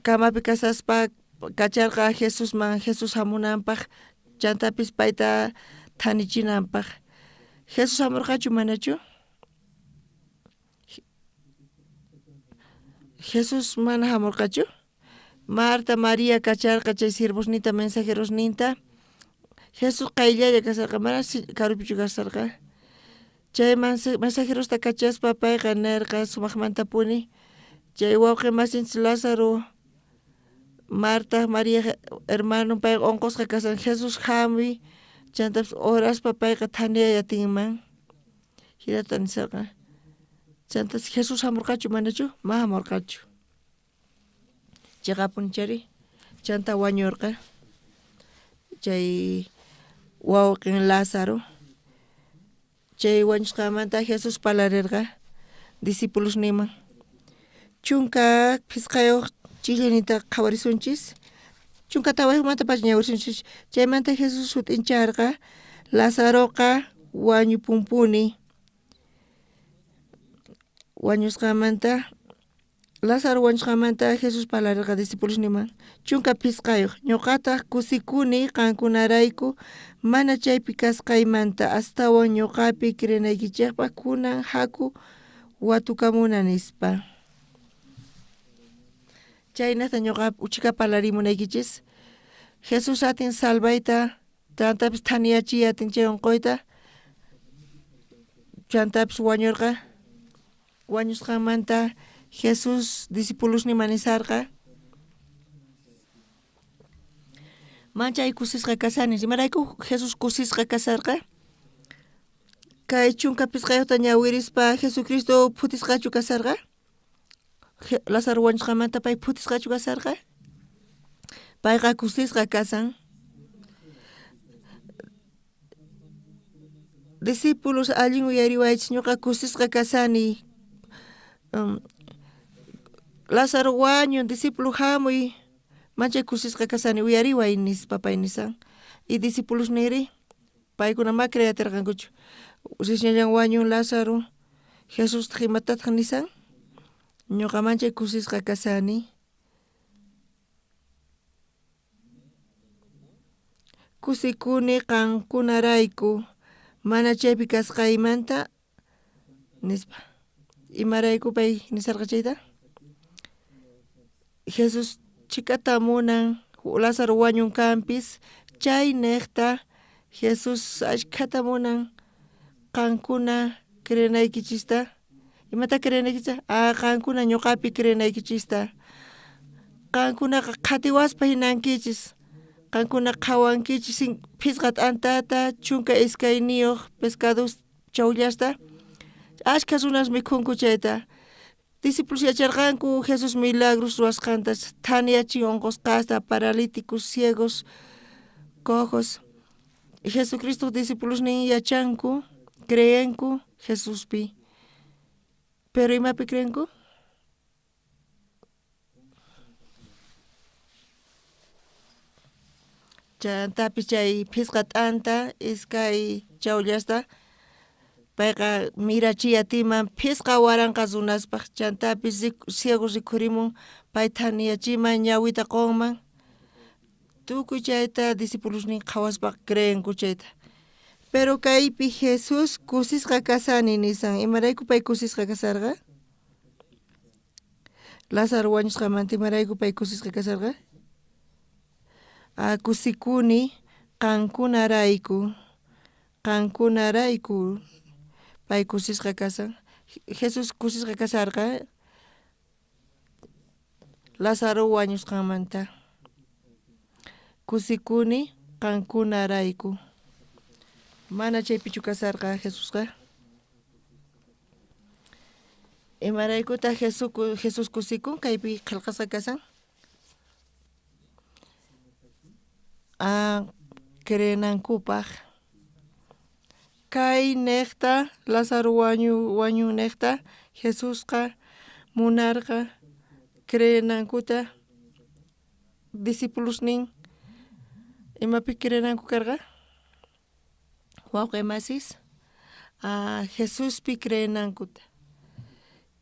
kamapi kasaspa kacharqa Jesusman Jesús hamunanpaq chantapis payta thanichinanpaq Jesús hamurqachu manachu Jesús mana hamurqachu Marta Maria kacharqa chay siervosninta mensajerosninta Jesús qayllalla kasarqa mana karupichu kasarqa chay mensajerosta kachaspa payqa nerqa sumaqmantapuni chay wawqi masinchis Lázaro Marta Maria hermano payqa unqusqa kasan Jesús hamuy chantapis oraspa payqa thaniyay atinman jinata nisarqa chantas Jesús hamurqachu manachu ma hamurqachu chiqapuni chari chanta wañurqa chay wawqin Lázaro chay wañusqanmanta Jesús parlarirqa discipulosninman chunka phisqayuq ch'illayninta qhawarisunchis chunka tawayuqmantapacha ñawirisunchis chaymanta Jesús sut'incharqa Lazaroqa wañupunpuni wañusqanmanta Lázaro wañusqanmanta Jesús parlarirqa discipulosninman chunka phisqayuq ñuqataq kusikuni qankunarayku mana chaypi kasqaymanta astawan ñuqapi creenaykichikpaq kunan haku watukamuna nispa chaynata ñuqa uchika parlarimunaykichis Jesús atin salvayta chantapis thaniyachiy atin chay unquyta chantapis wañurqa wañusqanmanta Jesús discipulosninman nisarqa manchay kusisqa kasani imarayku Jesús kusisqa kasarqa kay chunka phisqayuqta ñawirispa Jesucristo phutisqachu kasarqa Lázaro wañusqanmanta pay phutisqachu kasarqa payqa kusisqa kasan discípulos allin uyariwaychis ñuqa kusisqa kasani Lázaro wañun discípulo hamuy manchay kusisqa kasani uyariway nispa pay nisan y discípulos niri paykuna ma creyatirqankuchu risñallan wañun Lázaro Jesustaq imatataq nisan ñuqa manchay kusisqa kasani kusikuni qankunarayku mana chaypi kasqaymanta nispa imarayku pay nisarqa chayta Jesús chhikata munan Lázaro wañun kanpis chay niqta Jesús ashkhata munan qankuna creenaykichista Imata creenaykichista? Ah, qankuna ñuqapi creenaykichista. Qankunaqa qhatiwaspa hinankichis. Qankuna qhawankichis phisqa t'antata, 12 pescados chawllasta. Ashkha runas mikhunku chayta. Discípulos yacharqanku Jesús milagros ruwasqanta, thaniyachin unqusqasta, paralíticos, ciegos, cojos. Jesucristo discipulosnin yachanku, creenku Jesuspi. Pero imapi creenku? Chantapis chay phisqa t'anta, iskay chawllasta payqa mirachiy atiman 5000 runaspaj, chantapis ciegos rikhurimun, pay thaniyachiman, ñawita qunman. Tukuy chayta discipulosnin qhawaspa creenku chayta. Pero kaypi Jesús kusisqa kasani nisan. Imarayku pay kusisqa kasarqa? Lázaro wañusqamanta imarayku pay kusisqa kasarqa? Ah, kusikuni qankunarayku. Qankunarayku pay kusisqa kasan. Jesús kusisqa kasarqa Lázaro wañusqanmanta. Kusikuni qankunarayku. Mana chaypichu kasarqa Jesusqa. Imaraykutaq Jesús kusikun kaypi qillqasqa kasan? Ah, creenankupaj. Kay nejta Lázaro wañunnejta Jesusqa munarqa creenankuta discipulosnin imapi creenanku karqa? Wawqi masis, Jesuspi creenankuta.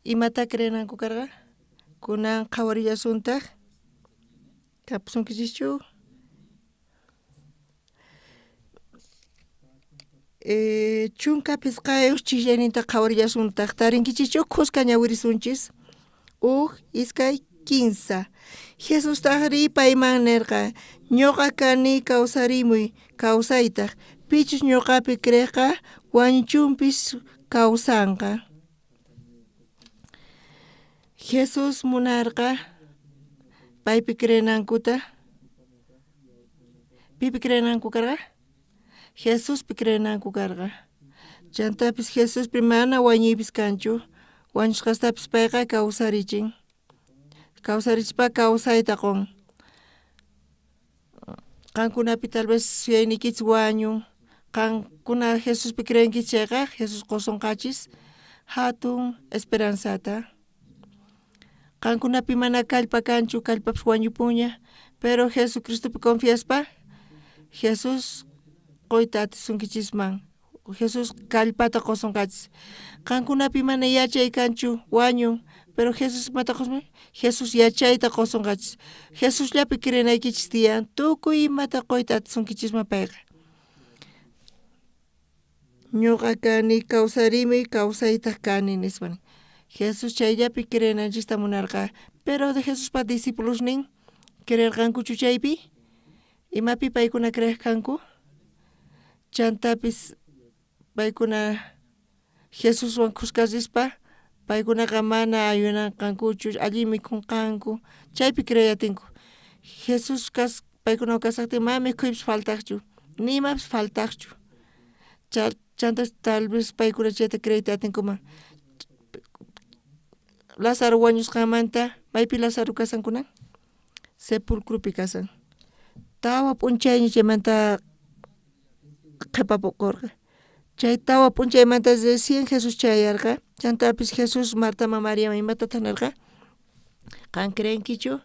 Imata creenanku karqa? Kunan qhawarillasuntaj. Kapusunkichischu? 15 chijllayninta qhawarillasuntaj. Tarinkichischu? Khuska ñawirisunchis. 1, 2, 3. Jesustajri payman nerqa, ñuqa kani kawsarimuy, kawsaytaj. Pichus ñuqapi creeqqa wañuchunpis kawsanqa. Jesús munarqa paypi creenankuta. Pipi creenanku karqa? Jesuspi creenanku karqa. Chantapis Jesuspi mana wañuypis kanchu, wañusqastapis payqa kawsarichin. Kawsarichispa kawsayta qun. Qankunapi tal vez suyaynikichis wañun. Qankuna Jesuspi creenkichis chayqa Jesús qusunqachis hatun esperanzata. Qankunapi mana kallpa kanchu, kallpapis wañupuña, pero Jesucristopi confiaspa Jesús quyta atisunkichisman. Jesús kallpata qusunqachis. Qankunapi mana yachay kanchu, wañun, pero Jesús imata qusun? Jesús yachayta qusunqachis. Jesusllapi creenaykichis tiyan, tukuy imata quyta atisunkichisman payqa. Ñuqa kani kawsarimuy, kawsaytaj kani nispa. Jesús chayllapi creenanchista munarqa, pero de Jesuspa discipulosnin creerqankuchu chaypi? Imapi paykuna creerqanku? Chantapis paykuna Jesuswan khuska rispa paykunaqa mana ayunanqankuchu, allin mikhunqanku, chaypi creeyatinku. Jesús paykunawan kasaqtin mana mikhuypis faltaqchu, ni imapis faltaqchu. Chanta tal vez paykuna chayta creeyta atinkuman. Lázaro wañusqanmanta, maypi Lázaro kasan kunan? Sepulcropi kasan. 4 p'unchayña chaymanta qhipapukurqa. Chay 4 p'unchaymanta recién Jesús chayarqa. Chantapis Jesús Martaman Mariaman imatataq nirqa? Qan creenkichu?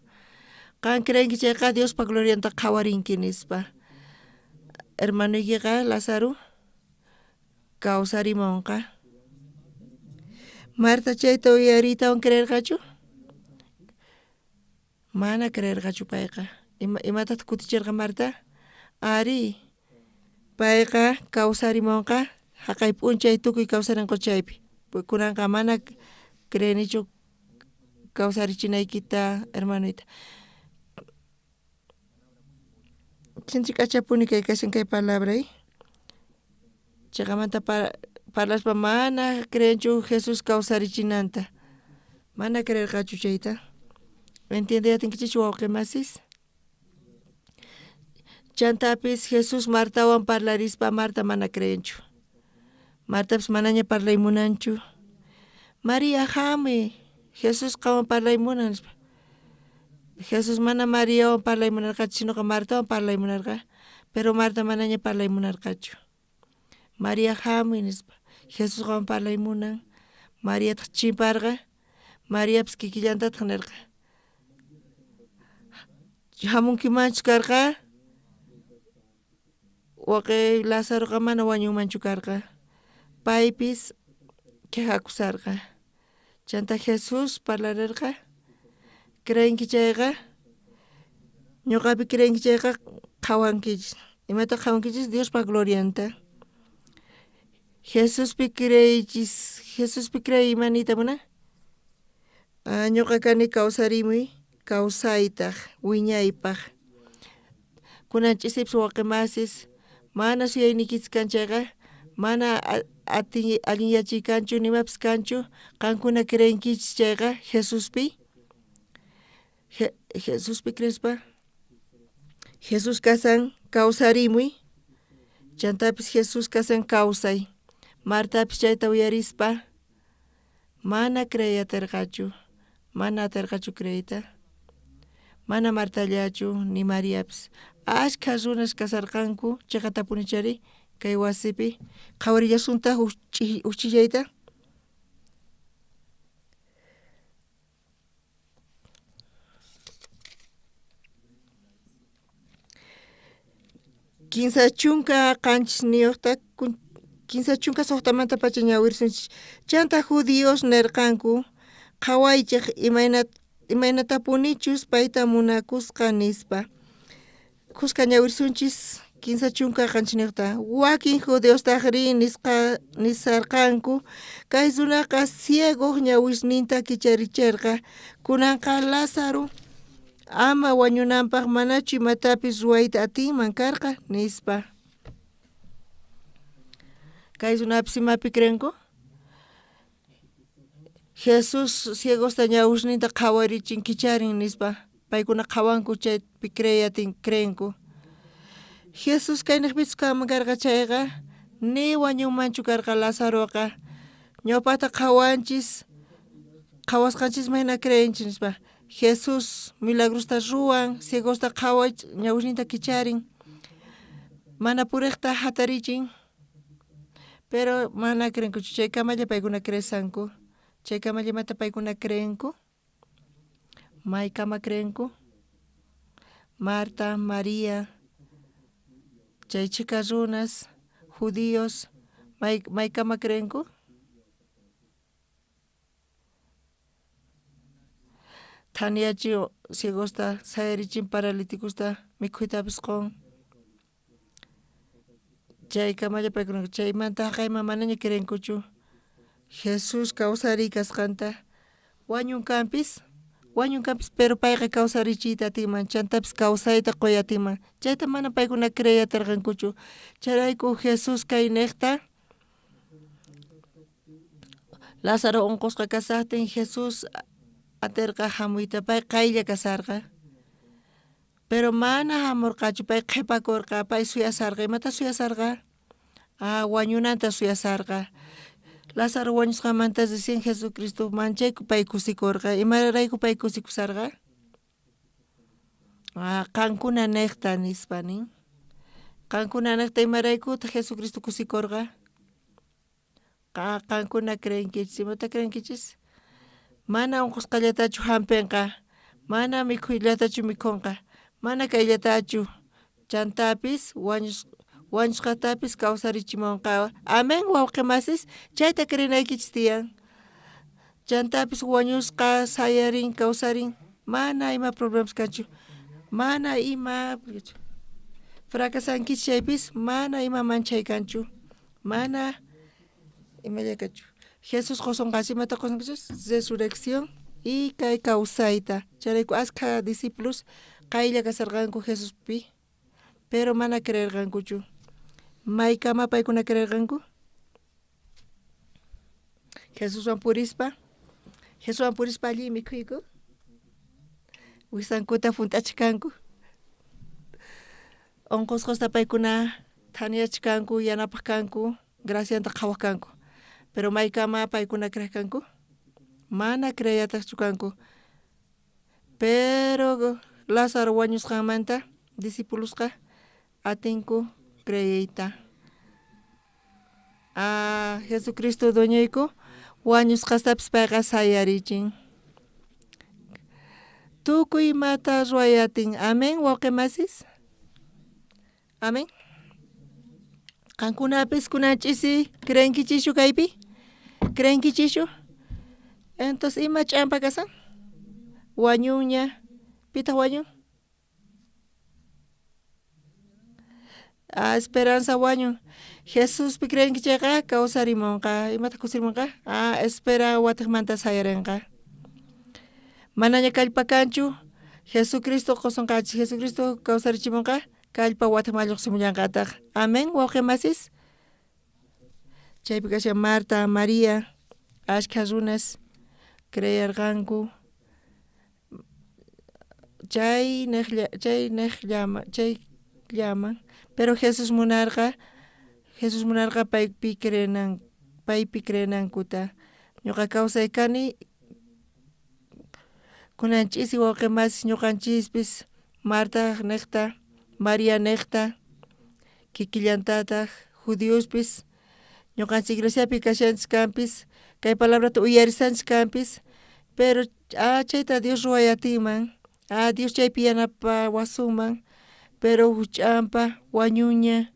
Qan creenki chayqa Diospa glorianta qhawarinki nispa. Hermanuykiqa Lázaro kawsarimunqa. Marta chayta uyariytawan creerqachu? Mana creerqachu payqa. Imatataq kutichirqa Marta? Ari, payqa kawsarimunqa jaqay p'unchay tukuy kawsarinqa chaypi. Kunanqa mana creenichu kawsarichinaykita hermanuyta. Sinchi k'achapuni kay kashan kay palabray. Chayqamanta Parlaspa mana creenchu Jesús kawsarichinanta. Mana creerqachu chayta. Entiende atinkichikchu wawqi masis? Chantapis Jesús Martawan parlarispa Marta mana creenchu. Martapis manaña parlay munanchu. María hamuy, Jesús qanwan parlay munan nispa. Jesús mana Mariawan parlay munarqachu, sinoqa Martawan parlay munarqa, pero Marta manaña parlay munarqachu. María hamuy nispa, Jesús qanwan parlay munan. Mariataq chimparqa, Mariapis kikillantataq nirqa. Hamunkimanchu karqa, waqay Lazaroqa mana wañunmanchu karqa. Paypis quejakusarqa. Chanta Jesús parlarerqa, creenki chayqa, ñuqapi creenki chayqa qhawankichis. Imata qhawankichis? Diospa glorianta. Jesuspi creeychis, Jesuspi creey ima niyta munan? Ñuqa kani kawsarimuy, kawsaytaq, wiñaypaq. Kunan ch'isipis wawqi masis, mana suyaynikichis kan chayqa, mana allinyachiy kanchu, nimapis kanchu, qankuna creenkichis chayqa Jesuspi. Jesuspi creespa, Jesús kasan kawsarimuy, chantapis Jesús kasan kawsay. Martapis chayta uyarispa, mana creey aterqachu, mana aterqachu creeyta. Mana Martallachu, ni Mariapis. Ashkha runas kasarqanku, chiqatapuni chari, kay wasipi. Qhawarillasuntaq uchillayta. Kinsa chunka qanchisniyuqta, kinsa chunka suqtamantapacha ñawirsunchis. Chanta judíos nerqanku, qhawaychej imaynatapunichus payta munakusqa nispa. Khuska ñawirsunchis kinsa chunka qanchisniyuqta. Wakin judiostajrí nisarqanku, kay runaqa ciegoj ñawisninta kicharicherqa, kunanqa Lázaro ama wañunanpaq manachu imatapis ruwayta atinman karqa nispa. Kay runapis imapi creenku? Jesús ciegosta ñawisninta qhawarichin kicharin nispa. Paykuna qhawanku chaypi creeyatin creenku. Jesús kaynejpichus kanman karqa chayqa, ni wañunmanchu karqa Lazaroqa. Ñawpaqta qhawanchis, qhawasqanchisman hina creenchis nispa. Jesús milagrosta ruwan, ciegosta qhaway ñawisninta kicharin, mana puriqta hatarichin, pero mana creenkuchu. Chaykamalla paykuna creesanku. Chaykamalla imata paykuna creenku? Maykama creenku? Marta, María, chay chhika runas, judíos, maykama creenku? Thaniyachi ciegosta, sayarichin paralíticosta, mikhuytapis qon. Chaykamalla paykuna chaymanta haqayman manaña creenkuchu Jesús kawsariy kasqanta. Wañunkanpis, wañunkanpis, pero payqa kawsarichiyta atinman, chantapis kawsayta quy atinman. Chayta mana paykuna creey atirqankuchu. Chayrayku Jesús kaynejta Lázaro unqusqa kasaqtin Jesús aterqa hamuyta, pay qaylla kasarqa. Pero mana hamurqachu, pay qhipakurqa, pay suyasarqa. Imata suyasarqa? Wañunanta suyasarqa. Lázaro wañusqanmanta recién Jesucristo manchayku pay kusikurqa. Imarayku pay kusikusarqa? Qankuna nejta nispa nin. Qankuna nejta imaraykutaq Jesucristo kusikurqa? Qankuna creenkichis, imata creenkichis? Mana unqusqallatachu hampinqa, mana mikhuyllatachu mikhunqa, mana kayllatachu, chantapis wañusqatapis kawsarichimunqa. Amén, wawqi masis, chayta creenaykichis tiyan. Chantapis wañusqa sayarin, kawsarin, mana ima problemas kanchu, mana ima fracasankichis chaypis, mana ima manchay kanchu, mana imalla kanchu. Jesús qosunqanchis, imata qosunqanchis? Resurrección y kay kawsayta. Chayrayku askha discípulos qaylla kasarqanku Jesuspi, pero mana creerqankuchu. Maykama paykuna creerqanku? Jesuswan purispa Jesuswan purispa allin mikhuyku wisankuta junt'achkanku unqusqasta paykuna thaniyachkanku yanapaq kanku gracianta qhawaq kanku pero maykama paykuna creej kanku mana creeyataqchu kanku pero Lázaro wañusqanmanta discipulosqa atinku creeyta ah Jesucristo dueñoyku wañusqastapis payqa sayarichin tukuy imata ruway atin amén wawqi masis amén qankunapis kunan ch'isi creenkichischu kaypi creenkichischu entonces ima ch'ampa kasan wañunña pitaq wañun ah esperanza wañun Jesuspi creenki chayqa kawsarimunqa imataq kawsarimunqa ah espera watiqmanta sayarinqa manaña kallpa kanchu Jesucristo qusunqachik Jesucristo kawsarichimunqa kallpa watiqman lluqsimullanqataq amén wawqi masis chaypi kashan Marta María ashkha runas creerqanku chay neqlla chay neqllaman chayllaman pero Jesús munarqa Jesús munarqa paypi creenan paypi creenankuta ñuqa kawsay kani kunan ch'isi wawqi masis ñuqanchispis Marta niqta María niqta kikillantataq judiospis ñuqanchik iglesiapi kashanchik kanpis kay palabrata uyarisanchik kanpis pero ah chayta Dios ruway atinman ah Dios chaypi yanapawasunman pero uj ch'ampa wañunña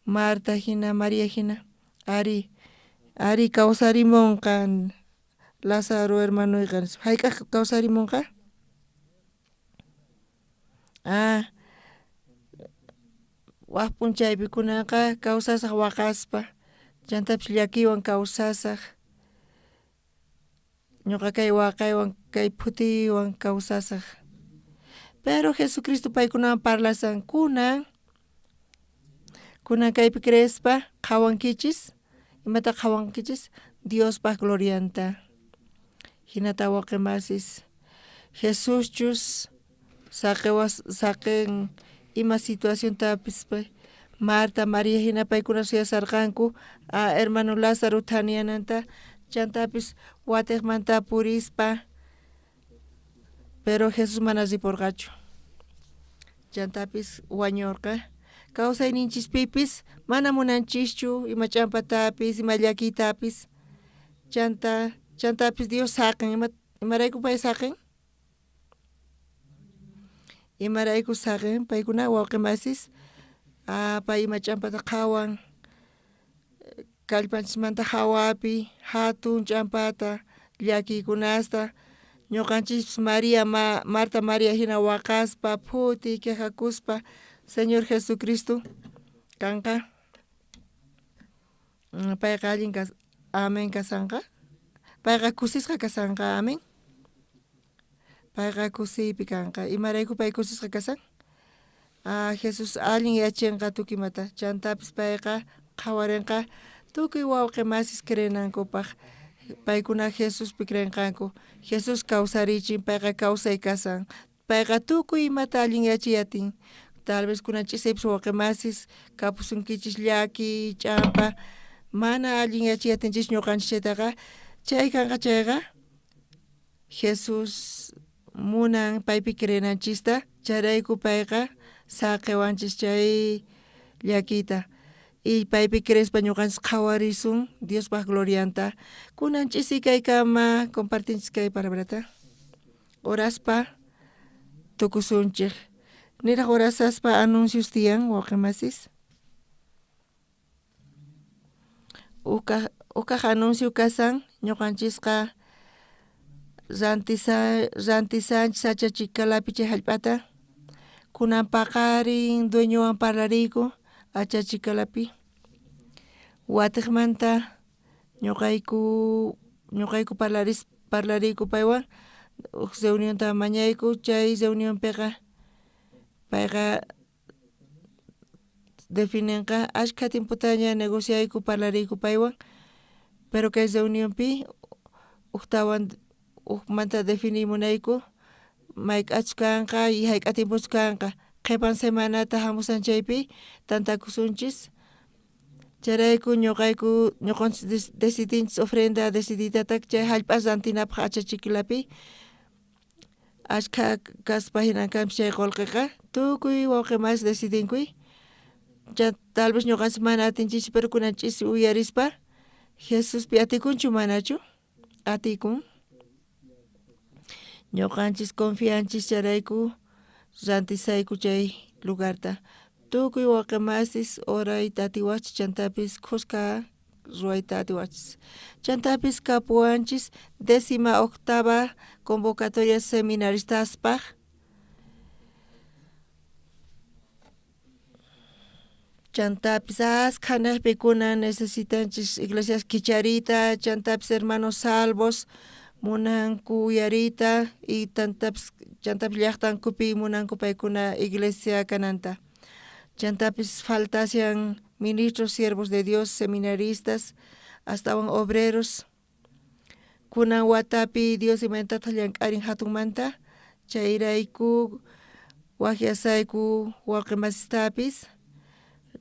Marta jina María jina ari ari kawsarimunqa Lázaro hermanoyqa nispa jayk'aq kawsarimunqa ah waj p'unchaypi kunanqa kawsasaq waqaspa chantapis llakiywan kawsasaq ñuqa kay waqaywan kay phutiywan kawsasaq pero Jesucristo paykunawan parlasan kunan kunan kaypi creespa qhawankichis imata qhawankichis Diospaq glorianta jinata wawqi masis Jesuschus saqewas saqen ima situaciontapis Marta María jina paykuna suyasarqanku a hermano Lázaro thaniyananta chantapis watiqmanta purispa pero Jesús mana riporqachu chantapis wañurqa kawsayninchispipis mana munanchischu ima ch'ampatapis ima llakiytapis chanta chantapis Dios saqen ima imarayku pay saqen imarayku saqen paykuna wawqi masis ah pay ima ch'ampata qhawan kallpanchismanta jawapi jatun ch'ampata llakiykunasta ñuqanchispis María ma Marta María jina waqaspa phuti quejakuspa Señor Jesucristo kanqa payqa allin kas amén kasanqa payqa kusisqa kasanqa amén payqa kusiypi kanqa imarayku pay kusisqa kasan ah Jesús allin yachenqa tukuy imata chantapis payqa qhawarinqa tukuy wawqi masis creenankupaq paykuna Jesuspi creenqanku Jesús kawsarichin payqa kawsay kasan payqa tukuy imata allin yachiy atin tal vez kunan ch'isipis wawqi masis kapusunkichis llaki ch'ampa mana allin yachiy atinchis ñuqanchis chaytaqa chay kanqa chayqa Jesús munan paypi creenanchista chayrayku payqa saqewanchis chay llakiyta y paypi creespa ñuqanchis qhawarisun Diospaq glorianta kunan ch'isi kaykama compartinchis kay palabrata oraspa tukusunchik niraq orasaspa anuncios tiyan wawqi masis ukaq ukaq anuncio kasan ñuqanchisqa rantisa rantisanchis Achachicalapi chay jallp'ata kunan paqarin dueñowan parlariyku Achachicalapi watiqmanta ñuqayku ñuqayku parlaris parlariyku paywan uj reunionta mañayku chay reunionpiqa payqa definenqa ashkha tiempotaña negociayku parlariyku paywan Pero kay reunionpi ujtawan ujmanta definiy munayku mayk'achus kanqa y jayk'a tiempochus kanqa. Qhipan semanata jamusan chaypi tantakusunchis. Chayrayku ñuqayku ñuqanchis decidinchis ofrenda deciditatak chay jallp'a rantinapaq achachikilapi ashkha kaspa jinan kanpis chay qullqiqa tukuy wawqi masi decidinkuy tal vez ñuqanchis mana atinchischu pero kunan ch'isi uyarispa Jesuspi atikunchu manachu atikun. Ñuqanchis confianchis chayrayku rantisayku chay lugarta. Tukuy wawqi masis orayta atiwachis chantapis khuska ruwayta atiwachis. Chantapis kapuwanchis 18.ª convocatoria seminaristaspaq. Chantapis askha nejpi kunan necesitanchis iglesias kichariyta, chantapis hermanos salvos munanku uyariyta y tantapis chantapis llaqtankupi munanku paykuna iglesia kananta. Chantapis faltashan ministros, siervos de Dios, seminaristas, astawan obreros. Kunan watapi Dios imaynatataq llank'arin hatunmanta, chayrayku waqyasayku wawqi masistapis,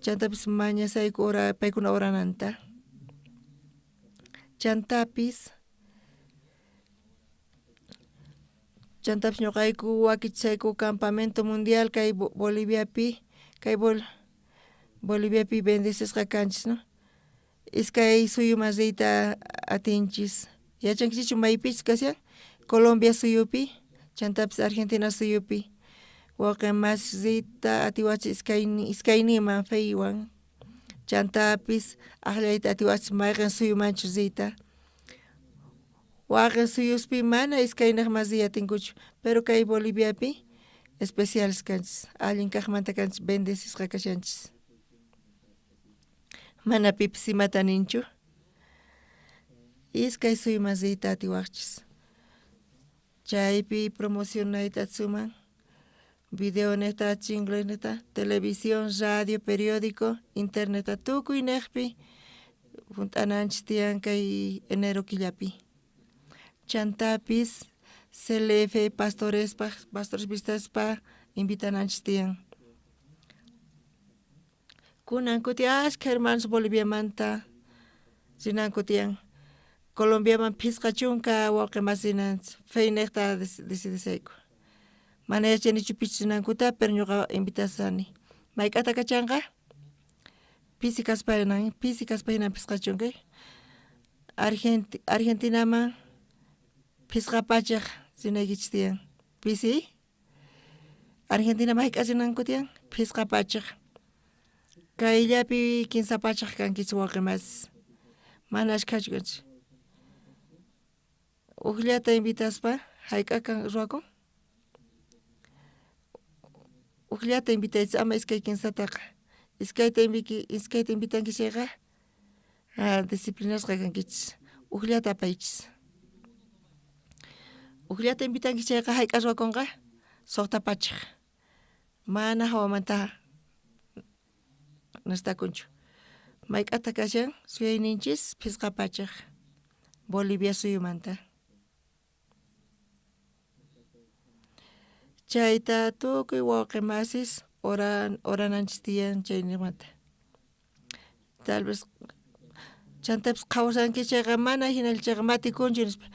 chantapis mañasayku ora paykuna orananta. Chantapis ñuqayku wakichisayku campamento mundial kay Boliviapi, kay Boliviapi bendecisqa kanchis, no? Iskay suyuman riyta atinchis. Yachankichischu maypichus kashan? Colombia suyupi, chantapis Argentina suyupi. Wawqi masis riyta atiwachis iskayninman feywan. Chantapis aqllayta atiwachis mayqin suyumanchus riyta. Waqin suyuspi mana iskayniqman riy atinkuchu, pero kay Boliviapi especiales kanchis, allin kaqmanta kanchis, bendecisqa kashanchis. Mana pipis imata ninchu. Iskay suyuman riyta atiwaqchis. Chaypi promocionayta atisunman, video niqta, inglés niqta, televisión, radio, periódico, internet tukuy niqpi junt'ananchis tiyan kay enero killapi. Chantapis CLF pastorespaq, pastores visitaspa invitananchis tiyan. Kunan kuti ashkha hermanos Boliviamanta rinanku tiyan. Colombiaman 50 wawqi masi rinanchis, feyniqta decidisayku. Mana yachanichu pichus rinankuta, pero ñuqa invitasani. Mayk'ata kachanqa? Pisi kaspa hinan, pisi kaspa hinan 50. Argentinaman 500 rinaykichis tiyan. Pisi? Argentinaman hayk'a rinanku tiyan? 500. Kayllapi 300 kankichis wawqi masis. Mana ashkhachu kanchis. Ujllata invitaspa hayk'a kan ruwakun? Ujllata invitaychis ama iskay kinsataqa. Iskayta invitanki chayqa disciplinasqa kankichis. Ujllata apaychis. Ujllata invitanki chayqa hayk'a ruwakunqa? 600. Mana hawamanta nastakunchu. Mayk'ata kashan suyayninchis 500 Bolivia suyumanta. Chayta tukuy wawqi masis orananchis tiyan chayniqmanta. Tal vez chantapis qhawasanki chayqa mana hinalla chayqa matikunchu nispa.